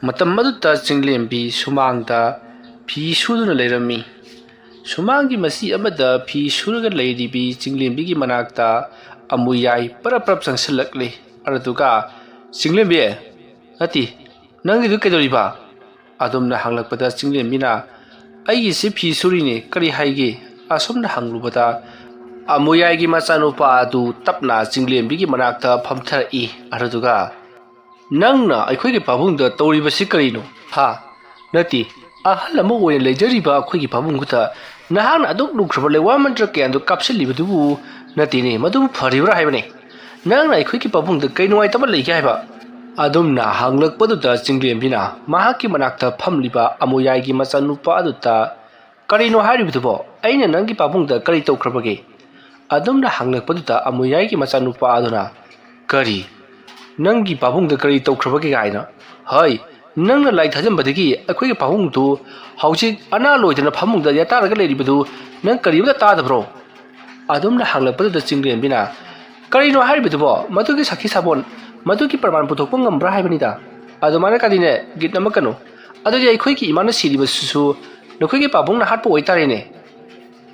ꯃꯇꯝ ꯑꯗꯨꯗ ꯆꯤꯡꯂꯦꯝꯕꯤ ꯁꯨꯃꯥꯡꯗ ꯐꯤ ꯁꯨꯗꯨꯅ ꯂꯩꯔꯝꯃꯤ꯫ ꯁꯨꯃꯥꯡꯒꯤ ꯃꯆꯤ ꯑꯃꯗ ꯐꯤ ꯁꯨꯔꯒ ꯂꯩꯔꯤꯕꯤ ꯆꯤꯡꯂꯦꯝꯕꯤꯒꯤ ꯃꯅꯥꯛꯇ ꯑꯃꯨꯌꯥꯏ ꯄꯔꯞ ꯄꯔꯞ ꯆꯪꯁꯤꯜꯂꯛꯂꯤ꯫ ꯑꯗꯨꯗꯨꯒ, "ꯆꯤꯡꯂꯦꯝꯕꯤ, ꯅꯠꯇꯦ, ꯅꯪꯒꯤꯗꯨ ꯀꯩꯗꯧꯔꯤꯕ?" ꯑꯗꯨꯝꯅ ꯍꯪꯂꯛꯄꯗ ꯆꯤꯡꯂꯦꯝꯕꯤꯅ, "ꯑꯩꯒꯤꯁꯤ ꯐꯤ ꯁꯨꯔꯤꯅꯦ, ꯀꯔꯤ ꯍꯥꯏꯒꯦ?" ꯑꯁꯨꯝꯅ ꯍꯪꯂꯨꯕꯗ ꯑꯃꯨꯌꯥꯏꯒꯤ ꯃꯆꯥꯅꯨꯄꯥ ꯑꯗꯨ ꯇꯞꯅ ꯆꯤꯡꯂꯦꯝꯕꯤꯒꯤ ꯃꯅꯥꯛꯇ ꯐꯝꯊꯔꯛꯏ꯫ ꯑꯗꯨꯗꯨꯒ, "ꯅꯪꯅ ꯑꯩꯈꯣꯏꯒꯤ ꯄꯥꯕꯨꯡꯗ ꯇꯧꯔꯤꯕꯁꯤ ꯀꯔꯤꯅꯣ? ꯍꯥ? ꯅꯠꯇꯦ, ꯑꯍꯜ ꯑꯃ ꯑꯣꯏꯅ ꯂꯩꯖꯔꯤꯕ ꯑꯩꯈꯣꯏꯒꯤ ꯄꯥꯕꯨꯡꯗꯨꯗ ꯅꯍꯥꯛꯅ ꯑꯗꯨꯛ ꯂꯨꯈ꯭ꯔꯕ ꯂꯩꯋꯥ ꯃꯟꯇ꯭ꯔ ꯀꯌꯥꯗꯨ ꯀꯥꯞꯁꯤꯜꯂꯤꯕꯗꯨꯕꯨ, ꯅꯠꯇꯦꯅꯦ, ꯃꯗꯨꯕꯨ ꯐꯔꯤꯕ꯭ꯔꯥ ꯍꯥꯏꯕꯅꯦ? ꯅꯪꯅ ꯑꯩꯈꯣꯏꯒꯤ ꯄꯥꯕꯨꯡꯗ ꯀꯩ ꯅꯨꯡꯉꯥꯏꯇꯕ ꯂꯩꯒꯦ ꯍꯥꯏꯕ?" ꯑꯗꯨꯝꯅ ꯍꯪꯂꯛꯄꯗꯨꯗ ꯆꯤꯡꯂꯦꯝꯕꯤꯅ ꯃꯍꯥꯛꯀꯤ ꯃꯅꯥꯛꯇ ꯐꯝꯂꯤꯕ ꯑꯃꯨꯌꯥꯏꯒꯤ ꯃꯆꯥꯅꯨꯄꯥ ꯑꯗꯨꯗ, "ꯀꯔꯤꯅꯣ ꯍꯥꯏꯔꯤꯕꯗꯨꯕꯣ? ꯑꯩꯅ ꯅꯪꯒꯤ ꯄꯥꯕꯨꯡꯗ ꯀꯔꯤ ꯇꯧꯈ꯭ꯔꯕꯒꯦ?" ꯑꯗꯨꯝꯅ ꯍꯪꯂꯛꯄꯗꯨꯗ ꯑꯃꯨꯌꯥꯏꯒꯤ ꯃꯆꯥꯅꯨꯄꯥ ꯑꯗꯨꯅ, "ꯀꯔꯤ? ꯅꯪꯒꯤ ꯄꯥꯕꯨꯡꯗ ꯀꯔꯤ ꯇꯧꯈ꯭ꯔꯕꯒꯦ?" ꯀꯥꯏꯅ꯫ "ꯍꯣꯏ, ꯅꯪꯅ ꯂꯥꯏ ꯊꯥꯖꯟꯕꯗꯒꯤ ꯑꯩꯈꯣꯏꯒꯤ ꯄꯥꯕꯨꯡꯗꯨ ꯍꯧꯖꯤꯛ ꯑꯅꯥ ꯂꯣꯏꯗꯅ ꯐꯃꯨꯡꯗ ꯌꯥꯇꯥꯔꯒ ꯂꯩꯔꯤꯕꯗꯨ ꯅꯪ ꯀꯔꯤꯃꯇ ꯇꯥꯗꯕ꯭ꯔꯣ?" ꯑꯗꯨꯝꯅ ꯍꯪꯂꯛꯄꯗꯨꯗ ꯆꯤꯡꯂꯦꯝꯕꯤꯅ, "ꯀꯔꯤꯅꯣ ꯍꯥꯏꯔꯤꯕꯗꯨꯕꯣ? ꯃꯗꯨꯒꯤ ꯁꯥꯈꯤ ꯁꯥꯕꯣꯟ, ꯃꯗꯨꯒꯤ ꯄ꯭ꯔꯃꯥꯟ ꯄꯨꯊꯣꯛꯄ ꯉꯝꯕ꯭ꯔꯥ ꯍꯥꯏꯕꯅꯤꯗ꯫ ꯑꯗꯨꯃꯥꯏꯅ ꯀꯗꯤꯅꯦ ꯒꯤꯠ ꯑꯃ ꯀꯩꯅꯣ꯫ ꯑꯗꯨꯗꯤ ꯑꯩꯈꯣꯏꯒꯤ ꯏꯃꯥꯅ ꯁꯤꯔꯤꯕꯁꯤꯁꯨ ꯅꯈꯣꯏꯒꯤ ꯄꯥꯕꯨꯡꯅ ꯍꯥꯠꯄ ꯑꯣꯏꯇꯥꯔꯦꯅꯦ?"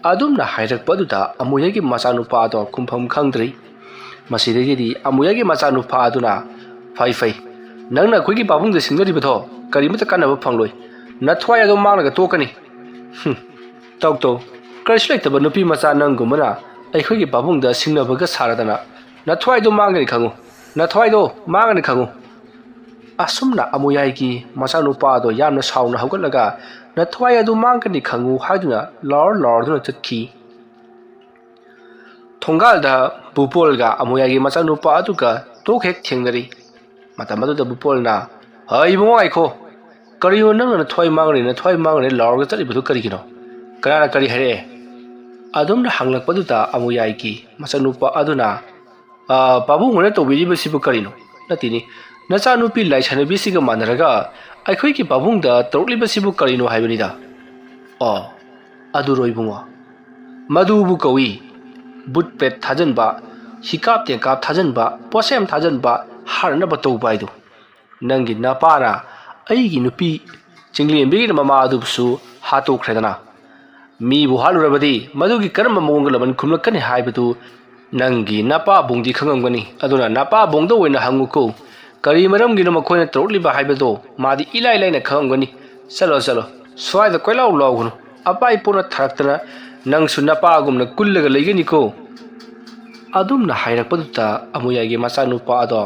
ꯑꯗꯨꯝꯅ ꯍꯥꯏꯔꯛꯄ ꯑꯗꯨꯗ ꯑꯃꯨꯌꯥꯏꯒꯤ ꯃꯆꯥꯅꯨꯄꯥ ꯑꯗꯣ ꯈꯨꯝꯐꯝ ꯈꯪꯗ꯭ꯔꯤ꯫ ꯃꯁꯤꯗꯒꯤꯗꯤ ꯑꯃꯨꯌꯥꯏꯒꯤ ꯃꯆꯥꯅꯨꯄꯥ ꯑꯗꯨꯅ, "ꯐꯩ, ꯐꯩ, ꯅꯪꯅ ꯑꯩꯈꯣꯏꯒꯤ ꯄꯥꯕꯨꯡꯗ ꯁꯤꯡꯅꯔꯤꯕꯗꯣ ꯀꯔꯤꯃꯠꯇ ꯀꯥꯟꯅꯕ ꯐꯪꯂꯣꯏ꯫ ꯅꯊ꯭ꯋꯥꯏ ꯑꯗꯣ ꯃꯥꯡꯂꯒ ꯇꯣꯛꯀꯅꯤ꯫ ꯍꯨꯝ, ꯇꯧ, ꯇꯧ, ꯀꯔꯤꯁꯨ ꯂꯩꯇꯕ ꯅꯨꯄꯤ ꯃꯆꯥ ꯅꯪꯒꯨꯝꯕꯅ ꯑꯩꯈꯣꯏꯒꯤ ꯄꯥꯕꯨꯡꯗ ꯁꯤꯡꯅꯕꯒ ꯁꯥꯔꯗꯅ꯫ ꯅꯊ꯭ꯋꯥꯏꯗꯣ ꯃꯥꯡꯒꯅꯤ ꯈꯪꯉꯨ, ꯅꯊ꯭ꯋꯥꯏꯗꯣ ꯃꯥꯡꯒꯅꯤ ꯈꯪꯉꯨ"꯫ ꯑꯁꯨꯝꯅ ꯑꯃꯨꯌꯥꯏꯒꯤ ꯃꯆꯥꯅꯨꯄꯥ ꯑꯗꯣ ꯌꯥꯝꯅ ꯁꯥꯎꯅ ꯍꯧꯒꯠꯂꯒ, "ꯅꯊ꯭ꯋꯥꯏ ꯑꯗꯨ ꯃꯥꯡꯒꯅꯤ ꯈꯪꯉꯨ" ꯍꯥꯏꯗꯨꯅ ꯂꯥꯎꯔ ꯂꯥꯎꯔꯗꯨꯅ ꯆꯠꯈꯤ꯫ ꯊꯣꯡꯒꯥꯜꯗ ꯕꯨꯄꯣꯜꯒ ꯑꯃꯨꯌꯥꯏꯒꯤ ꯃꯆꯥꯅꯨꯄꯥ ꯑꯗꯨꯒ ꯇꯣꯛ ꯍꯦꯛ ꯊꯦꯡꯅꯔꯤ꯫ ꯃꯇꯝ ꯑꯗꯨꯗ ꯕꯨꯄꯣꯜꯅ, "ꯍꯩ, ꯏꯕꯨꯡꯉꯣ, ꯉꯥꯏꯈꯣ꯫ ꯀꯔꯤꯅꯣ ꯅꯪꯅ ꯅꯊ꯭ꯋꯥꯏ ꯃꯥꯡꯒꯅꯤ, ꯅꯊ꯭ꯋꯥꯏ ꯃꯥꯡꯒꯅꯤ ꯂꯥꯎꯔꯒ ꯆꯠꯂꯤꯕꯗꯨ ꯀꯔꯤꯒꯤꯅꯣ? ꯀꯅꯥꯅ ꯀꯔꯤ ꯍꯥꯏꯔꯛꯑꯦ?" ꯑꯗꯨꯝꯅ ꯍꯪꯂꯛꯄꯗꯨꯗ ꯑꯃꯨꯌꯥꯏꯒꯤ ꯃꯆꯥꯅꯨꯄꯥ ꯑꯗꯨꯅ, "ꯑ, ꯄꯥꯕꯨꯡ ꯍꯣꯏꯅ ꯇꯧꯕꯤꯔꯤꯕꯁꯤꯕꯨ ꯀꯔꯤꯅꯣ? ꯅꯠꯇꯦꯅꯦ, ꯅꯆꯥꯅꯨꯄꯤ ꯂꯥꯏꯁꯥꯟꯅꯕꯤꯁꯤꯒ ꯃꯥꯟꯅꯔꯒ ꯑꯩꯈꯣꯏꯒꯤ ꯄꯥꯕꯨꯡꯗ ꯇꯧꯔꯛꯂꯤꯕꯁꯤꯕꯨ ꯀꯔꯤꯅꯣ ꯍꯥꯏꯕꯅꯤꯗ"꯫ "ꯑꯣ, ꯑꯗꯨꯔꯣ ꯏꯕꯨꯡꯉꯣ? ꯃꯗꯨꯕꯨ ꯀꯧꯏ ꯕꯨꯠ ꯄ꯭ꯔꯦꯠ ꯊꯥꯖꯟꯕ, ꯍꯤꯀꯥꯞ ꯇꯦꯡꯀꯥꯞ ꯊꯥꯖꯟꯕ, ꯄꯣꯠꯁꯦꯝ ꯊꯥꯖꯟꯕ, ꯍꯥꯠꯅꯅꯕ ꯇꯧꯕ ꯍꯥꯏꯗꯨ꯫ ꯅꯪꯒꯤ ꯅꯄꯥꯅ ꯑꯩꯒꯤ ꯅꯨꯄꯤ ꯆꯤꯡꯂꯦꯝꯕꯤꯒꯤ ꯃꯃꯥ ꯑꯗꯨꯕꯨꯁꯨ ꯍꯥꯠꯇꯣꯛꯈ꯭ꯔꯦꯗꯅ꯫ ꯃꯤꯕꯨ ꯍꯥꯠꯂꯨꯔꯕꯗꯤ ꯃꯗꯨꯒꯤ ꯀꯔꯝꯕ ꯃꯑꯣꯡꯗ ꯂꯃꯟ ꯈꯨꯝꯂꯛꯀꯅꯤ ꯍꯥꯏꯕꯗꯨ ꯅꯪꯒꯤ ꯅꯄꯥꯕꯨꯡꯗꯤ ꯈꯪꯉꯝꯒꯅꯤ꯫ ꯑꯗꯨꯅ ꯅꯄꯥꯕꯨꯡꯗ ꯑꯣꯏꯅ ꯍꯪꯉꯨꯀꯣ꯫ ꯀꯔꯤ ꯃꯔꯝꯒꯤꯅꯣ ꯃꯈꯣꯏꯅ ꯇꯧꯔꯛꯂꯤꯕ ꯍꯥꯏꯕꯗꯣ ꯃꯥꯗꯤ ꯏꯂꯥꯏ ꯂꯥꯏꯅ ꯈꯪꯉꯝꯒꯅꯤ꯫ ꯆꯠꯂꯣ, ꯆꯠꯂꯣ, ꯁ꯭ꯋꯥꯏꯗ ꯀꯣꯏꯂꯥꯎ ꯂꯥꯎꯒꯅꯨ꯫ ꯑꯄꯥꯏ ꯄꯣꯅ ꯊꯥꯔꯛꯇꯅ ꯅꯪꯁꯨ ꯅꯄꯥꯒꯨꯝꯅ ꯀꯨꯜꯂꯒ ꯂꯩꯒꯅꯤꯀꯣ"꯫ ꯑꯗꯨꯝꯅ ꯍꯥꯏꯔꯛꯄꯗꯨꯗ ꯑꯃꯨꯌꯥꯏꯒꯤ ꯃꯆꯥꯅꯨꯄꯥ ꯑꯗꯣ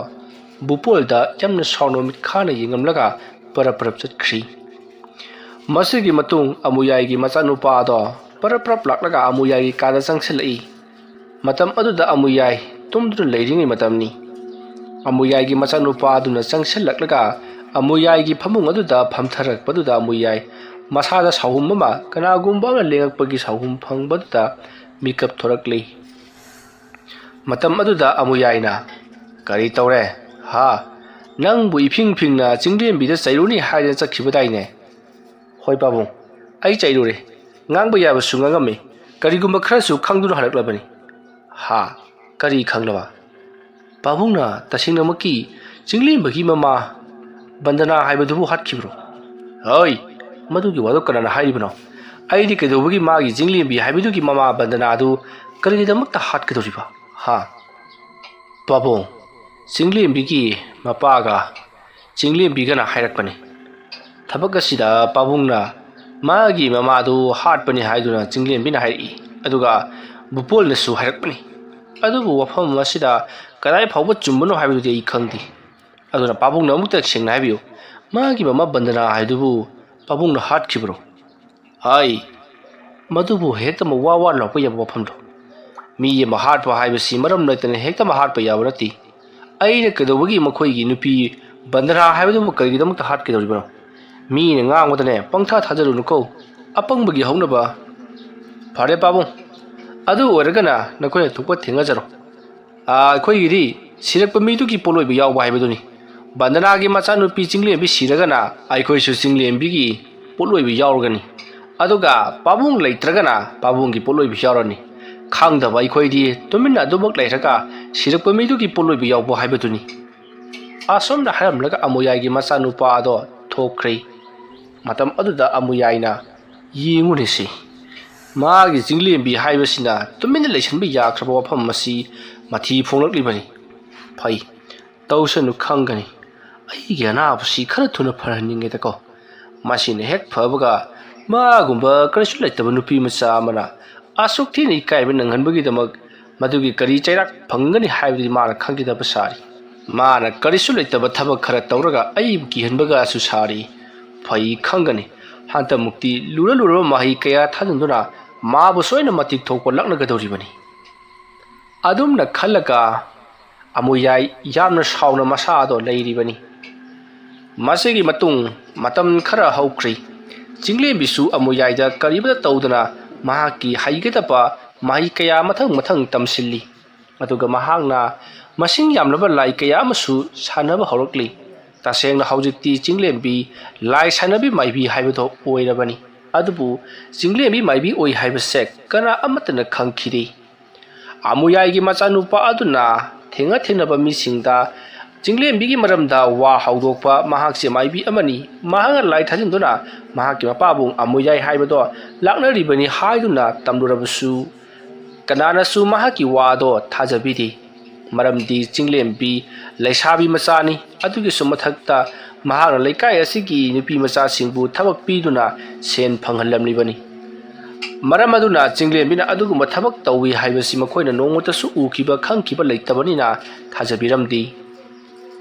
ꯕꯨꯄꯣꯜꯗ ꯌꯥꯝꯅ ꯁꯥꯎꯅ ꯃꯤꯠꯈꯥꯅ ꯌꯦꯡꯉꯝꯂꯒ ꯄꯔꯞ ꯄꯔꯞ ꯆꯠꯈ꯭ꯔꯤ꯫ ꯃꯁꯤꯒꯤ ꯃꯇꯨꯡ ꯑꯃꯨꯌꯥꯏꯒꯤ ꯃꯆꯥꯅꯨꯄꯥ ꯑꯗꯣ ꯄꯔꯞ ꯄꯔꯞ ꯂꯥꯛꯂꯒ ꯑꯃꯨꯌꯥꯏꯒꯤ ꯀꯥꯗ ꯆꯪꯁꯤꯜꯂꯛꯏ꯫ ꯃꯇꯝ ꯑꯗꯨꯗ ꯑꯃꯨꯌꯥꯏ ꯇꯨꯝꯗꯨꯅ ꯂꯩꯔꯤꯉꯩ ꯃꯇꯝꯅꯤ꯫ ꯑꯃꯨꯌꯥꯏꯒꯤ ꯃꯆꯥꯅꯨꯄꯥ ꯑꯗꯨꯅ ꯆꯪꯁꯤꯜꯂꯛꯂꯒ ꯑꯃꯨꯌꯥꯏꯒꯤ ꯐꯃꯨꯡ ꯑꯗꯨꯗ ꯐꯝꯊꯔꯛꯄꯗꯨꯗ ꯑꯃꯨꯌꯥꯏ ꯃꯁꯥꯗ ꯁꯥꯎꯍꯨꯝ ꯑꯃ, ꯀꯅꯥꯒꯨꯝꯕ ꯑꯃꯅ ꯂꯦꯡꯉꯛꯄꯒꯤ ꯁꯥꯎꯍꯨꯝ ꯐꯪꯕꯗꯨꯗ ꯃꯤꯀꯞ ꯊꯣꯔꯛꯂꯤ꯫ ꯃꯇꯝ ꯑꯗꯨꯗ ꯑꯃꯨꯌꯥꯏꯅ, "ꯀꯔꯤ ꯇꯧꯔꯦ? ꯍꯥ? ꯅꯪꯕꯨ ꯏꯐꯤꯡ ꯐꯤꯡꯅ ꯆꯤꯡꯂꯦꯝꯕꯤꯗ ꯆꯩꯔꯨꯅꯤ ꯍꯥꯏꯗꯅ ꯆꯠꯈꯤꯕꯗꯥꯏꯅꯦ?" "ꯍꯣꯏ ꯄꯥꯕꯨꯡ, ꯑꯩ ꯆꯩꯔꯨꯔꯦ꯫ ꯉꯥꯡꯕ ꯌꯥꯕꯁꯨ ꯉꯥꯡꯉꯝꯃꯤ꯫ ꯀꯔꯤꯒꯨꯝꯕ ꯈꯔꯁꯨ ꯈꯪꯗꯨꯅ ꯍꯜꯂꯛꯂꯕꯅꯤ"꯫ "ꯍꯥ? ꯀꯔꯤ ꯈꯪꯂꯕ?" "ꯄꯥꯕꯨꯡꯅ ꯇꯁꯦꯡꯅꯃꯛꯀꯤ ꯆꯤꯡꯂꯦꯝꯕꯒꯤ ꯃꯃꯥ ꯕꯟꯗꯅꯥ ꯍꯥꯏꯕꯗꯨꯕꯨ ꯍꯥꯠꯈꯤꯕ꯭ꯔꯣ?" "ꯍꯣꯏ, ꯃꯗꯨꯒꯤ ꯋꯥꯗꯨ ꯀꯅꯥꯅ ꯍꯥꯏꯔꯤꯕꯅꯣ? ꯑꯩꯗꯤ ꯀꯩꯗꯧꯕꯒꯤ ꯃꯥꯒꯤ ꯆꯤꯡꯂꯦꯝꯕꯤ ꯍꯥꯏꯕꯗꯨꯒꯤ ꯃꯃꯥ ꯕꯟꯗꯅꯥ ꯑꯗꯨ ꯀꯔꯤꯒꯤꯗꯃꯛꯇ ꯍꯥꯠꯀꯗꯧꯔꯤꯕ? ꯍꯥ?" ꯄꯥꯕꯨꯡ, ꯆꯤꯡꯂꯦꯝꯕꯤꯒꯤ ꯃꯄꯥꯒ ꯆꯤꯡꯂꯦꯝꯕꯤꯒꯅ ꯍꯥꯏꯔꯛꯄꯅꯤ꯫ ꯊꯕꯛ ꯑꯁꯤꯗ ꯄꯥꯕꯨꯡꯅ ꯃꯥꯒꯤ ꯃꯃꯥꯗꯨ ꯍꯥꯠꯄꯅꯤ ꯍꯥꯏꯗꯨꯅ ꯆꯤꯡꯂꯦꯝꯕꯤꯅ ꯍꯥꯏꯔꯛꯏ, ꯑꯗꯨꯒ ꯕꯨꯄꯣꯜꯅꯁꯨ ꯍꯥꯏꯔꯛꯄꯅꯤ꯫ ꯑꯗꯨꯕꯨ ꯋꯥꯐꯝ ꯑꯁꯤꯗ ꯀꯗꯥꯏ ꯐꯥꯎꯕ ꯆꯨꯝꯕꯅꯣ ꯍꯥꯏꯕꯗꯨꯗꯤ ꯑꯩ ꯈꯪꯗꯦ꯫ ꯑꯗꯨꯅ ꯄꯥꯕꯨꯡꯅ ꯑꯃꯨꯛꯇ ꯁꯦꯡꯅ ꯍꯥꯏꯕꯤꯌꯨ, ꯃꯥꯒꯤ ꯃꯃꯥ ꯕꯟꯗꯅꯥ ꯍꯥꯏꯗꯨꯕꯨ ꯄꯥꯕꯨꯡꯅ ꯍꯥꯠꯈꯤꯕ꯭ꯔꯣ? ꯍꯥꯏ, ꯃꯗꯨꯕꯨ ꯍꯦꯛꯇꯃꯛ ꯋꯥ ꯋꯥ ꯂꯥꯎꯄ ꯌꯥꯕ ꯋꯥꯐꯝꯂꯣ? ꯃꯤ ꯑꯃ ꯍꯥꯠꯄ ꯍꯥꯏꯕꯁꯤ ꯃꯔꯝ ꯂꯩꯇꯅ ꯍꯦꯛꯇꯃꯛ ꯍꯥꯠꯄ ꯌꯥꯕ ꯅꯠꯇꯦ꯫ ꯑꯩꯅ ꯀꯩꯗꯧꯕꯒꯤ ꯃꯈꯣꯏꯒꯤ ꯅꯨꯄꯤ ꯕꯟꯗꯅꯥ ꯍꯥꯏꯕꯗꯨꯕꯨ ꯀꯔꯤꯒꯤꯗꯃꯛꯇ ꯍꯥꯠꯀꯗꯧꯔꯤꯕꯅꯣ? ꯃꯤꯅ ꯉꯥꯡꯕꯗꯅꯦ ꯄꯪꯊꯥ ꯊꯥꯖꯔꯨꯅꯨꯀꯣ, ꯑꯄꯪꯕꯒꯤ ꯍꯧꯅꯕ꯫ ꯐꯔꯦ ꯄꯥꯕꯨꯡ, ꯑꯗꯨ ꯑꯣꯏꯔꯒꯅ ꯅꯈꯣꯏꯅ ꯊꯣꯛꯄ ꯊꯦꯡꯅꯖꯔꯣ꯫ ꯑꯥ, ꯑꯩꯈꯣꯏꯒꯤꯗꯤ ꯁꯤꯔꯛꯄ ꯃꯤꯗꯨꯒꯤ ꯄꯣꯠꯂꯣꯏꯕ ꯌꯥꯎꯕ ꯍꯥꯏꯕꯗꯨꯅꯤ꯫ ꯕꯟꯗꯅꯥꯒꯤ ꯃꯆꯥꯅꯨꯄꯤ ꯆꯤꯡꯂꯦꯝꯕꯤ ꯁꯤꯔꯒꯅ ꯑꯩꯈꯣꯏꯁꯨ ꯆꯤꯡꯂꯦꯝꯕꯤꯒꯤ ꯄꯣꯠꯂꯣꯏꯕ ꯌꯥꯎꯔꯒꯅꯤ, ꯑꯗꯨꯒ ꯄꯥꯕꯨꯡ ꯂꯩꯇ꯭ꯔꯒꯅ ꯄꯥꯕꯨꯡꯒꯤ ꯄꯣꯠꯂꯣꯏꯕ ꯌꯥꯎꯔꯅꯤ꯫ ꯈꯪꯗꯕ ꯑꯩꯈꯣꯏꯗꯤ ꯇꯨꯃꯤꯟꯅ ꯑꯗꯨꯃꯛ ꯂꯩꯔꯒ ꯁꯤꯔꯛꯄ ꯃꯤꯗꯨꯒꯤ ꯄꯣꯠꯂꯣꯏꯕ ꯌꯥꯎꯕ ꯍꯥꯏꯕꯗꯨꯅꯤ꯫ ꯑꯁꯨꯝꯅ ꯍꯥꯏꯔꯝꯂꯒ ꯑꯃꯨꯌꯥꯏꯒꯤ ꯃꯆꯥꯅꯨꯄꯥ ꯑꯗꯣ ꯊꯣꯛꯈ꯭ꯔꯦ꯫ ꯃꯇꯝ ꯑꯗꯨꯗ ꯑꯃꯨꯌꯥꯏꯅ, "ꯌꯦꯡꯉꯨꯅꯦ ꯁꯤ, ꯃꯥꯒꯤ ꯆꯤꯡꯂꯦꯝꯕꯤ ꯍꯥꯏꯕꯁꯤꯅ ꯇꯨꯃꯤꯟꯅ ꯂꯩꯁꯤꯟꯕ ꯌꯥꯈ꯭ꯔꯕ ꯋꯥꯐꯝ ꯑꯁꯤ ꯃꯊꯤ ꯐꯣꯡꯂꯛꯂꯤꯕꯅꯤ꯫ ꯐꯩ, ꯇꯧꯁꯅꯨ ꯈꯪꯒꯅꯤ꯫ ꯑꯩꯒꯤ ꯑꯅꯥꯕꯁꯤ ꯈꯔ ꯊꯨꯅ ꯐꯔꯍꯟꯅꯤꯡꯉꯦꯗꯀꯣ꯫ ꯃꯁꯤꯅ ꯍꯦꯛ ꯐꯕꯒ ꯃꯥꯒꯨꯝꯕ ꯀꯔꯤꯁꯨ ꯂꯩꯇꯕ ꯅꯨꯄꯤ ꯃꯆꯥ ꯑꯃꯅ ꯑꯁꯨꯛ ꯊꯤꯅ ꯏꯀꯥꯏꯕ ꯅꯪꯍꯟꯕꯒꯤꯗꯃꯛ ꯃꯗꯨꯒꯤ ꯀꯔꯤ ꯆꯩꯔꯥꯛ ꯐꯪꯒꯅꯤ ꯍꯥꯏꯕꯗꯨꯗꯤ ꯃꯥꯅ ꯈꯪꯈꯤꯗꯕ ꯁꯥꯔꯤ꯫ ꯃꯥꯅ ꯀꯔꯤꯁꯨ ꯂꯩꯇꯕ ꯊꯕꯛ ꯈꯔ ꯇꯧꯔꯒ ꯑꯩꯕꯨ ꯀꯤꯍꯟꯕꯒꯁꯨ ꯁꯥꯔꯤ꯫ ꯐꯩ ꯈꯪꯒꯅꯤ, ꯍꯟꯗꯛꯃꯨꯛꯇꯤ ꯂꯨꯔ ꯂꯨꯔꯕ ꯃꯍꯩ ꯀꯌꯥ ꯊꯥꯖꯤꯟꯗꯨꯅ ꯃꯥꯕꯨ ꯁꯣꯏꯅ ꯃꯇꯤꯛ ꯊꯣꯛꯄ ꯂꯥꯛꯅꯒꯗꯧꯔꯤꯕꯅꯤ"꯫ ꯑꯗꯨꯝꯅ ꯈꯜꯂꯒ ꯑꯃꯨꯌꯥꯏ ꯌꯥꯝꯅ ꯁꯥꯎꯅ ꯃꯁꯥꯗꯣ ꯂꯩꯔꯤꯕꯅꯤ꯫ ꯃꯁꯤꯒꯤ ꯃꯇꯨꯡ ꯃꯇꯝ ꯈꯔ ꯍꯧꯈ꯭ꯔꯤ꯫ ꯆꯤꯡꯂꯦꯝꯕꯤꯁꯨ ꯑꯃꯨꯌꯥꯏꯗ ꯀꯔꯤꯃꯠꯇ ꯇꯧꯗꯅ ꯃꯍꯥꯛꯀꯤ ꯍꯩꯒꯗꯕ ꯃꯍꯩ ꯀꯌꯥ ꯃꯊꯪ ꯃꯊꯪ ꯇꯝꯁꯤꯜꯂꯤ꯫ ꯑꯗꯨꯒ ꯃꯍꯥꯛꯅ ꯃꯁꯤꯡ ꯌꯥꯝꯂꯕ ꯂꯥꯏ ꯀꯌꯥ ꯑꯃꯁꯨ ꯁꯥꯟꯅꯕ ꯍꯧꯔꯛꯂꯤ꯫ ꯇꯁꯦꯡꯅ ꯍꯧꯖꯤꯛꯇꯤ ꯆꯤꯡꯂꯦꯝꯕꯤ ꯂꯥꯏ ꯁꯥꯟꯅꯕꯤ ꯃꯥꯏꯕꯤ ꯍꯥꯏꯕꯗꯣ ꯑꯣꯏꯔꯕꯅꯤ꯫ ꯑꯗꯨꯕꯨ ꯆꯤꯡꯂꯦꯝꯕꯤ ꯃꯥꯏꯕꯤ ꯑꯣꯏ ꯍꯥꯏꯕꯁꯦ ꯀꯅꯥ ꯑꯃꯠꯇꯅ ꯈꯪꯈꯤꯗꯦ꯫ ꯑꯃꯨꯌꯥꯏꯒꯤ ꯃꯆꯥꯅꯨꯄꯥ ꯑꯗꯨꯅ ꯊꯦꯡꯅ ꯊꯦꯡꯅꯕ ꯃꯤꯁꯤꯡꯗ ꯆꯤꯡꯂꯦꯝꯕꯤꯒꯤ ꯃꯔꯝꯗ ꯋꯥ ꯍꯧꯗꯣꯛꯄ, ꯃꯍꯥꯛꯁꯦ ꯃꯥꯏꯕꯤ ꯑꯃꯅꯤ, ꯃꯍꯥꯛꯅ ꯂꯥꯏ ꯊꯥꯖꯤꯟꯗꯨꯅ ꯃꯍꯥꯛꯀꯤ ꯃꯄꯥꯕꯨꯡ ꯑꯃꯨꯌꯥꯏ ꯍꯥꯏꯕꯗꯣ ꯂꯥꯛꯅꯔꯤꯕꯅꯤ ꯍꯥꯏꯗꯨꯅ ꯇꯝꯂꯨꯔꯕꯁꯨ, ꯀꯅꯥꯅꯁꯨ ꯃꯍꯥꯛꯀꯤ ꯋꯥꯗꯣ ꯊꯥꯖꯕꯤꯗꯦ꯫ ꯃꯔꯝꯗꯤ ꯆꯤꯡꯂꯦꯝꯕꯤ ꯂꯩꯁꯥꯕꯤ ꯃꯆꯥꯅꯤ꯫ ꯑꯗꯨꯒꯤꯁꯨ ꯃꯊꯛꯇ ꯃꯍꯥꯛꯅ ꯂꯩꯀꯥꯏ ꯑꯁꯤꯒꯤ ꯅꯨꯄꯤ ꯃꯆꯥꯁꯤꯡꯕꯨ ꯊꯕꯛ ꯄꯤꯗꯨꯅ ꯁꯦꯟ ꯐꯪꯍꯜꯂꯝꯂꯤꯕꯅꯤ꯫ ꯃꯔꯝ ꯑꯗꯨꯅ ꯆꯤꯡꯂꯦꯝꯕꯤꯅ ꯑꯗꯨꯒꯨꯝꯕ ꯊꯕꯛ ꯇꯧꯏ ꯍꯥꯏꯕꯁꯤ ꯃꯈꯣꯏꯅ ꯅꯣꯡꯃꯇꯁꯨ ꯎꯈꯤꯕ ꯈꯪꯈꯤꯕ ꯂꯩꯇꯕꯅꯤꯅ ꯊꯥꯖꯕꯤꯔꯝꯗꯦ꯫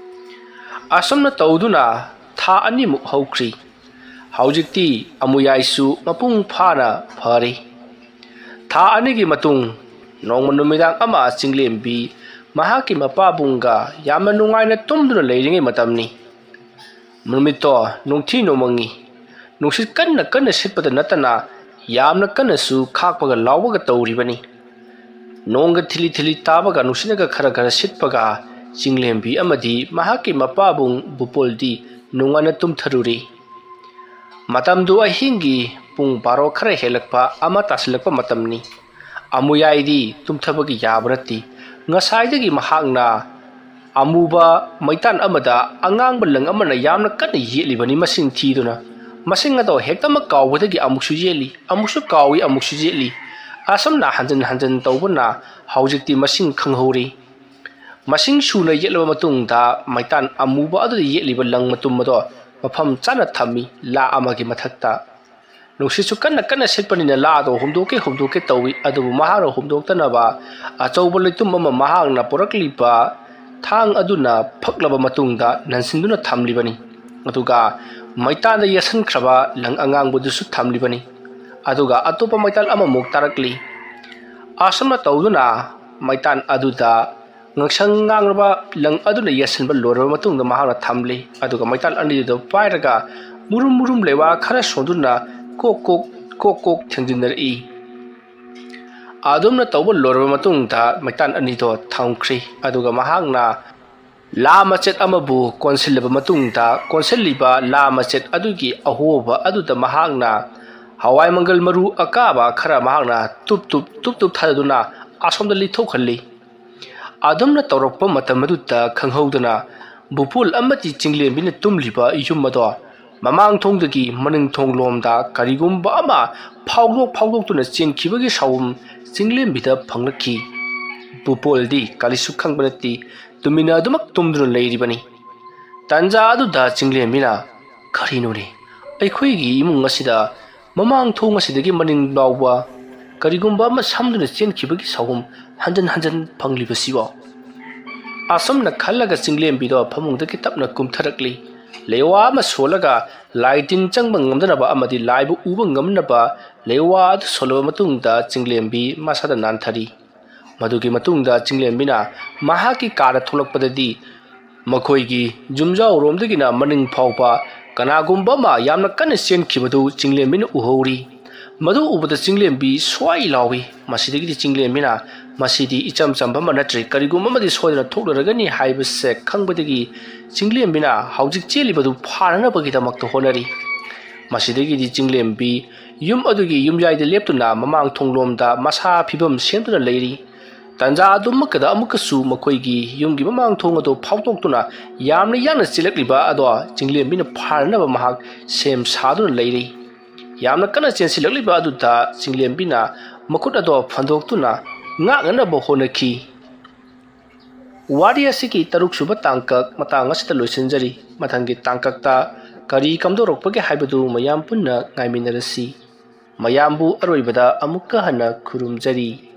ꯑꯁꯨꯝꯅ ꯇꯧꯗꯨꯅ ꯊꯥ ꯑꯅꯤꯃꯨꯛ ꯍꯧꯈ꯭ꯔꯤ꯫ ꯍꯧꯖꯤꯛꯇꯤ ꯑꯃꯨꯌꯥꯏꯁꯨ ꯃꯄꯨꯡ ꯐꯥꯅ ꯐꯔꯤ꯫ ꯊꯥ ꯑꯅꯤꯒꯤ ꯃꯇꯨꯡ ꯅꯣꯡꯃ ꯅꯨꯃꯤꯗꯥꯡ ꯑꯃ ꯆꯤꯡꯂꯦꯝꯕꯤ ꯃꯍꯥꯛꯀꯤ ꯃꯄꯥꯕꯨꯡꯒ ꯌꯥꯝꯅ ꯅꯨꯡꯉꯥꯏꯅ ꯇꯨꯝꯗꯨꯅ ꯂꯩꯔꯤꯉꯩ ꯃꯇꯝꯅꯤ꯫ ꯅꯨꯃꯤꯠꯇꯣ ꯅꯨꯡꯊꯤ ꯅꯣꯡꯃꯪꯉꯤ꯫ ꯅꯨꯡꯁꯤꯠ ꯀꯟꯅ ꯀꯟꯅ ꯁꯤꯠꯄꯗ ꯅꯠꯇꯅ ꯌꯥꯝꯅ ꯀꯟꯅꯁꯨ ꯈꯥꯛꯄꯒ ꯂꯥꯎꯕꯒ ꯇꯧꯔꯤꯕꯅꯤ꯫ ꯅꯣꯡꯒ ꯊꯤꯂꯤ ꯊꯤꯂꯤ ꯇꯥꯕꯒ ꯅꯨꯡꯁꯤꯠꯅꯒ ꯈꯔ ꯈꯔ ꯁꯤꯠꯄꯒ ꯆꯤꯡꯂꯦꯝꯕꯤ ꯑꯃꯗꯤ ꯃꯍꯥꯛꯀꯤ ꯃꯄꯥꯕꯨꯡ ꯕꯨꯄꯣꯜꯗꯤ ꯅꯨꯡꯉꯥꯏꯅ ꯇꯨꯝꯊꯔꯨꯔꯤ꯫ ꯃꯇꯝꯗꯨ ꯑꯍꯤꯡꯒꯤ ꯄꯨꯡ ꯕꯥꯔꯣ ꯈꯔ ꯍꯦꯜꯂꯛꯄ ꯑꯃ ꯇꯥꯁꯤꯜꯂꯛꯄ ꯃꯇꯝꯅꯤ꯫ ꯑꯃꯨꯌꯥꯏꯗꯤ ꯇꯨꯝꯊꯕꯒꯤ ꯌꯥꯕ ꯅꯠꯇꯦ꯫ ꯉꯁꯥꯏꯗꯒꯤ ꯃꯍꯥꯛꯅ ꯑꯃꯨꯕ ꯃꯩꯇꯥꯟ ꯑꯃꯗ ꯑꯉꯥꯡꯕ ꯂꯪ ꯑꯃꯅ ꯌꯥꯝꯅ ꯀꯟꯅ ꯌꯦꯠꯂꯤꯕꯅꯤ ꯃꯁꯤꯡ ꯊꯤꯗꯨꯅ꯫ ꯃꯁꯤꯡ ꯑꯗꯣ ꯍꯦꯛꯇꯃꯛ ꯀꯥꯎꯕꯗꯒꯤ ꯑꯃꯨꯛꯁꯨ ꯌꯦꯠꯂꯤ, ꯑꯃꯨꯛꯁꯨ ꯀꯥꯎꯏ, ꯑꯃꯨꯛꯁꯨ ꯌꯦꯠꯂꯤ꯫ ꯑꯁꯨꯝꯅ ꯍꯟꯖꯤꯟ ꯍꯟꯖꯤꯟ ꯇꯧꯕꯅ ꯍꯧꯖꯤꯛꯇꯤ ꯃꯁꯤꯡ ꯈꯪꯍꯧꯔꯤ꯫ ꯃꯁꯤꯡ ꯁꯨꯅ ꯌꯦꯠꯂꯕ ꯃꯇꯨꯡꯗ ꯃꯩꯇꯥꯟ ꯑꯃꯨꯕ ꯑꯗꯨꯗ ꯌꯦꯠꯂꯤꯕ ꯂꯪ ꯃꯇꯨꯝ ꯑꯗꯣ ꯃꯐꯝ ꯆꯥꯅ ꯊꯝꯃꯤ, ꯂꯥ ꯑꯃꯒꯤ ꯃꯊꯛꯇ꯫ ꯅꯨꯡꯁꯤꯠꯁꯨ ꯀꯟꯅ ꯀꯟꯅ ꯁꯤꯠꯄꯅꯤꯅ ꯂꯥ ꯑꯗꯣ ꯍꯨꯝꯗꯣꯛꯀꯦ ꯍꯨꯝꯗꯣꯛꯀꯦ ꯇꯧꯏ, ꯑꯗꯨꯕꯨ ꯃꯍꯥꯛꯅ ꯍꯨꯝꯗꯣꯛꯇꯅꯕ ꯑꯆꯧꯕ ꯂꯩꯇꯨꯝ ꯑꯃ ꯃꯍꯥꯛꯅ ꯄꯨꯔꯛꯂꯤꯕ ꯊꯥꯡ ꯑꯗꯨꯅ ꯐꯛꯂꯕ ꯃꯇꯨꯡꯗ ꯅꯟꯁꯤꯟꯗꯨꯅ ꯊꯝꯂꯤꯕꯅꯤ꯫ ꯑꯗꯨꯒ ꯃꯩꯇꯥꯟꯗ ꯌꯦꯠꯁꯤꯟꯈ꯭ꯔꯕ ꯂꯪ ꯑꯉꯥꯡꯕꯗꯨꯁꯨ ꯊꯝꯂꯤꯕꯅꯤ꯫ ꯑꯗꯨꯒ ꯑꯇꯣꯞꯄ ꯃꯩꯇꯥꯟ ꯑꯃꯃꯨꯛ ꯇꯥꯔꯛꯂꯤ꯫ ꯑꯁꯨꯝꯅ ꯇꯧꯗꯨꯅ ꯃꯩꯇꯥꯟ ꯑꯗꯨꯗ ꯉꯥꯡꯁꯪ ꯉꯥꯡꯂꯕ ꯂꯪ ꯑꯗꯨꯅ ꯌꯦꯠꯁꯤꯟꯕ ꯂꯣꯏꯔꯕ ꯃꯇꯨꯡꯗ ꯃꯍꯥꯛꯅ ꯊꯝꯂꯤ꯫ ꯑꯗꯨꯒ ꯃꯩꯇꯥꯟ ꯑꯅꯤꯗꯨ ꯄꯥꯏꯔꯒ ꯃꯨꯔꯨꯝ ꯃꯨꯔꯨꯝ ꯂꯩꯋꯥ ꯈꯔ ꯁꯣꯟꯗꯨꯅ ꯀꯣꯛ ꯀꯣꯛ, ꯀꯣꯛ ꯀꯣꯛ ꯊꯦꯡꯖꯤꯟꯅꯔꯛꯏ꯫ ꯑꯗꯨꯝꯅ ꯇꯧꯕ ꯂꯣꯏꯔꯕ ꯃꯇꯨꯡꯗ ꯃꯩꯇꯥꯟ ꯑꯅꯤꯗꯣ ꯊꯝꯈ꯭ꯔꯤ꯫ ꯑꯗꯨꯒ ꯃꯍꯥꯛꯅ ꯂꯥ ꯃꯆꯦꯠ ꯑꯃꯕꯨ ꯀꯣꯟꯁꯤꯜꯂꯕ ꯃꯇꯨꯡꯗ, ꯀꯣꯟꯁꯤꯜꯂꯤꯕ ꯂꯥ ꯃꯆꯦꯠ ꯑꯗꯨꯒꯤ ꯑꯍꯣꯕ ꯑꯗꯨꯗ ꯃꯍꯥꯛꯅ ꯍꯋꯥꯏ ꯃꯪꯒꯜ ꯃꯔꯨ ꯑꯀꯥꯕ ꯈꯔ ꯃꯍꯥꯛꯅ ꯇꯨꯞ ꯇꯨꯞ, ꯇꯨꯞ ꯇꯨꯞ ꯊꯥꯗꯗꯨꯅ ꯑꯁꯣꯝꯗ ꯂꯤꯊꯣꯛꯍꯜꯂꯤ꯫ ꯑꯗꯨꯝꯅ ꯇꯧꯔꯛꯄ ꯃꯇꯝ ꯑꯗꯨꯗ ꯈꯪꯍꯧꯗꯅ ꯕꯨꯄꯨꯜ ꯑꯃꯗꯤ ꯆꯤꯡꯂꯦꯝꯕꯤꯅ ꯇꯨꯝꯂꯤꯕ ꯌꯨꯝ ꯑꯗꯣ ꯃꯃꯥꯡ ꯊꯣꯡꯗꯒꯤ ꯃꯅꯤꯡ ꯊꯣꯡ ꯂꯣꯝꯗ ꯀꯔꯤꯒꯨꯝꯕ ꯑꯃ ꯐꯥꯎꯗꯣꯛ ꯐꯥꯎꯗꯣꯛꯇꯨꯅ ꯆꯦꯟꯈꯤꯕꯒꯤ ꯁꯥꯎꯝ ꯆꯤꯡꯂꯦꯝꯕꯤꯗ ꯐꯪꯂꯛꯈꯤ꯫ ꯄꯨꯄꯣꯜꯗꯤ ꯀꯔꯤꯁꯨ ꯈꯪꯕ ꯅꯠꯇꯦ, ꯇꯨꯃꯤꯟꯅ ꯑꯗꯨꯃꯛ ꯇꯨꯝꯗꯨꯅ ꯂꯩꯔꯤꯕꯅꯤ꯫ ꯇꯥꯟꯖꯥ ꯑꯗꯨꯗ ꯆꯤꯡꯂꯦꯝꯕꯤꯅ, "ꯀꯔꯤꯅꯣꯅꯦ, ꯑꯩꯈꯣꯏꯒꯤ ꯏꯃꯨꯡ ꯑꯁꯤꯗ ꯃꯃꯥꯡ ꯊꯣꯡ ꯑꯁꯤꯗꯒꯤ ꯃꯅꯤꯡ ꯐꯥꯎꯕ ꯀꯔꯤꯒꯨꯝꯕ ꯑꯃ ꯁꯝꯗꯨꯅ ꯆꯦꯟꯈꯤꯕꯒꯤ ꯁꯥꯍꯨꯝ ꯍꯟꯖꯟ ꯍꯟꯖꯟ ꯐꯪꯂꯤꯕꯁꯤꯕꯣ?" ꯑꯁꯨꯝꯅ ꯈꯜꯂꯒ ꯆꯤꯡꯂꯦꯝꯕꯤꯗꯣ ꯐꯃꯨꯡꯗꯒꯤ ꯇꯞꯅ ꯀꯨꯝꯊꯔꯛꯂꯤ꯫ ꯂꯩꯋꯥ ꯑꯃ ꯁꯣꯜꯂꯒ ꯂꯥꯏ ꯇꯤꯟ ꯆꯪꯕ ꯉꯝꯗꯅꯕ ꯑꯃꯗꯤ ꯂꯥꯏꯕꯨ ꯎꯕ ꯉꯝꯅꯕ ꯂꯩꯋꯥ ꯑꯗꯨ ꯁꯣꯜꯂꯕ ꯃꯇꯨꯡꯗ ꯆꯤꯡꯂꯦꯝꯕꯤ ꯃꯁꯥꯗ ꯅꯥꯟꯊꯔꯤ꯫ ꯃꯗꯨꯒꯤ ꯃꯇꯨꯡꯗ ꯆꯤꯡꯂꯦꯝꯕꯤꯅ ꯃꯍꯥꯛꯀꯤ ꯀꯥꯗ ꯊꯣꯛꯂꯛꯄꯗꯗꯤ ꯃꯈꯣꯏꯒꯤ ꯌꯨꯝꯖꯥꯎꯔꯣꯝꯗꯒꯤꯅ ꯃꯅꯤꯡ ꯐꯥꯎꯕ ꯀꯅꯥꯒꯨꯝꯕ ꯑꯃ ꯌꯥꯝꯅ ꯀꯟꯅ ꯆꯦꯟꯈꯤꯕꯗꯨ ꯆꯤꯡꯂꯦꯝꯕꯤꯅ ꯎꯍꯧꯔꯤ꯫ ꯃꯗꯨ ꯎꯕꯗ ꯆꯤꯡꯂꯦꯝꯕꯤ ꯁ꯭ꯋꯥꯏ ꯂꯥꯎꯏ꯫ ꯃꯁꯤꯗꯒꯤꯗꯤ ꯆꯤꯡꯂꯦꯝꯕꯤꯅ, "ꯃꯁꯤꯗꯤ ꯏꯆꯝ ꯆꯝꯕ ꯑꯃ ꯅꯠꯇ꯭ꯔꯦ, ꯀꯔꯤꯒꯨꯝꯕ ꯑꯃꯗꯤ ꯁꯣꯏꯗꯅ ꯊꯣꯛꯂꯔꯒꯅꯤ" ꯍꯥꯏꯕꯁꯦ ꯈꯪꯕꯗꯒꯤ ꯆꯤꯡꯂꯦꯝꯕꯤꯅ ꯍꯧꯖꯤꯛ ꯆꯦꯜꯂꯤꯕꯗꯨ ꯐꯥꯅꯅꯕꯒꯤꯗꯃꯛꯇ ꯍꯣꯠꯅꯔꯤ꯫ ꯃꯁꯤꯗꯒꯤꯗꯤ ꯆꯤꯡꯂꯦꯝꯕꯤ ꯌꯨꯝ ꯑꯗꯨꯒꯤ ꯌꯨꯝꯌꯥꯏꯗ ꯂꯦꯞꯇꯨꯅ ꯃꯃꯥꯡ ꯊꯣꯡꯂꯣꯝꯗ ꯃꯁꯥ ꯐꯤꯕꯝ ꯁꯦꯝꯗꯨꯅ ꯂꯩꯔꯤ꯫ ꯇꯥꯟꯖꯥ ꯑꯗꯨꯃꯛꯀꯗ ꯑꯃꯨꯛꯀꯁꯨ ꯃꯈꯣꯏꯒꯤ ꯌꯨꯝꯒꯤ ꯃꯃꯥꯡ ꯊꯣꯡ ꯑꯗꯨ ꯐꯥꯎꯗꯣꯛꯇꯨꯅ ꯌꯥꯝꯅ ꯌꯥꯡꯅ ꯆꯦꯜꯂꯛꯂꯤꯕ ꯑꯗꯣ ꯆꯤꯡꯂꯦꯝꯕꯤꯅ ꯐꯥꯅꯅꯕ ꯃꯍꯥꯛ ꯁꯦꯝ ꯁꯥꯗꯨꯅ ꯂꯩꯔꯤ꯫ ꯌꯥꯝꯅ ꯀꯟꯅ ꯆꯦꯟꯁꯤꯜꯂꯛꯂꯤꯕ ꯑꯗꯨꯗ ꯆꯤꯡꯂꯦꯝꯕꯤꯅ ꯃꯈꯨꯠ ꯑꯗꯣ ꯐꯟꯗꯣꯛꯇꯨꯅ ꯉꯥꯛꯅꯅꯕ ꯍꯣꯠꯅꯈꯤ꯫ ꯋꯥꯔꯤ ꯑꯁꯤꯒꯤ ꯇꯔꯨꯛꯁꯨꯕ ꯇꯥꯡꯀꯛ ꯃꯇꯥꯡ ꯑꯁꯤꯗ ꯂꯣꯏꯁꯤꯟꯖꯔꯤ꯫ ꯃꯊꯪꯒꯤ ꯇꯥꯡꯀꯛꯇ ꯀꯔꯤ ꯀꯝꯗꯧꯔꯛꯄꯒꯦ ꯍꯥꯏꯕꯗꯨ ꯃꯌꯥꯝ ꯄꯨꯟꯅ ꯉꯥꯏꯃꯤꯟꯅꯔꯁꯤ꯫ ꯃꯌꯥꯝꯕꯨ ꯑꯔꯣꯏꯕꯗ ꯑꯃꯨꯛꯀ ꯍꯟꯅ ꯈꯨꯔꯨꯝꯖꯔꯤ꯫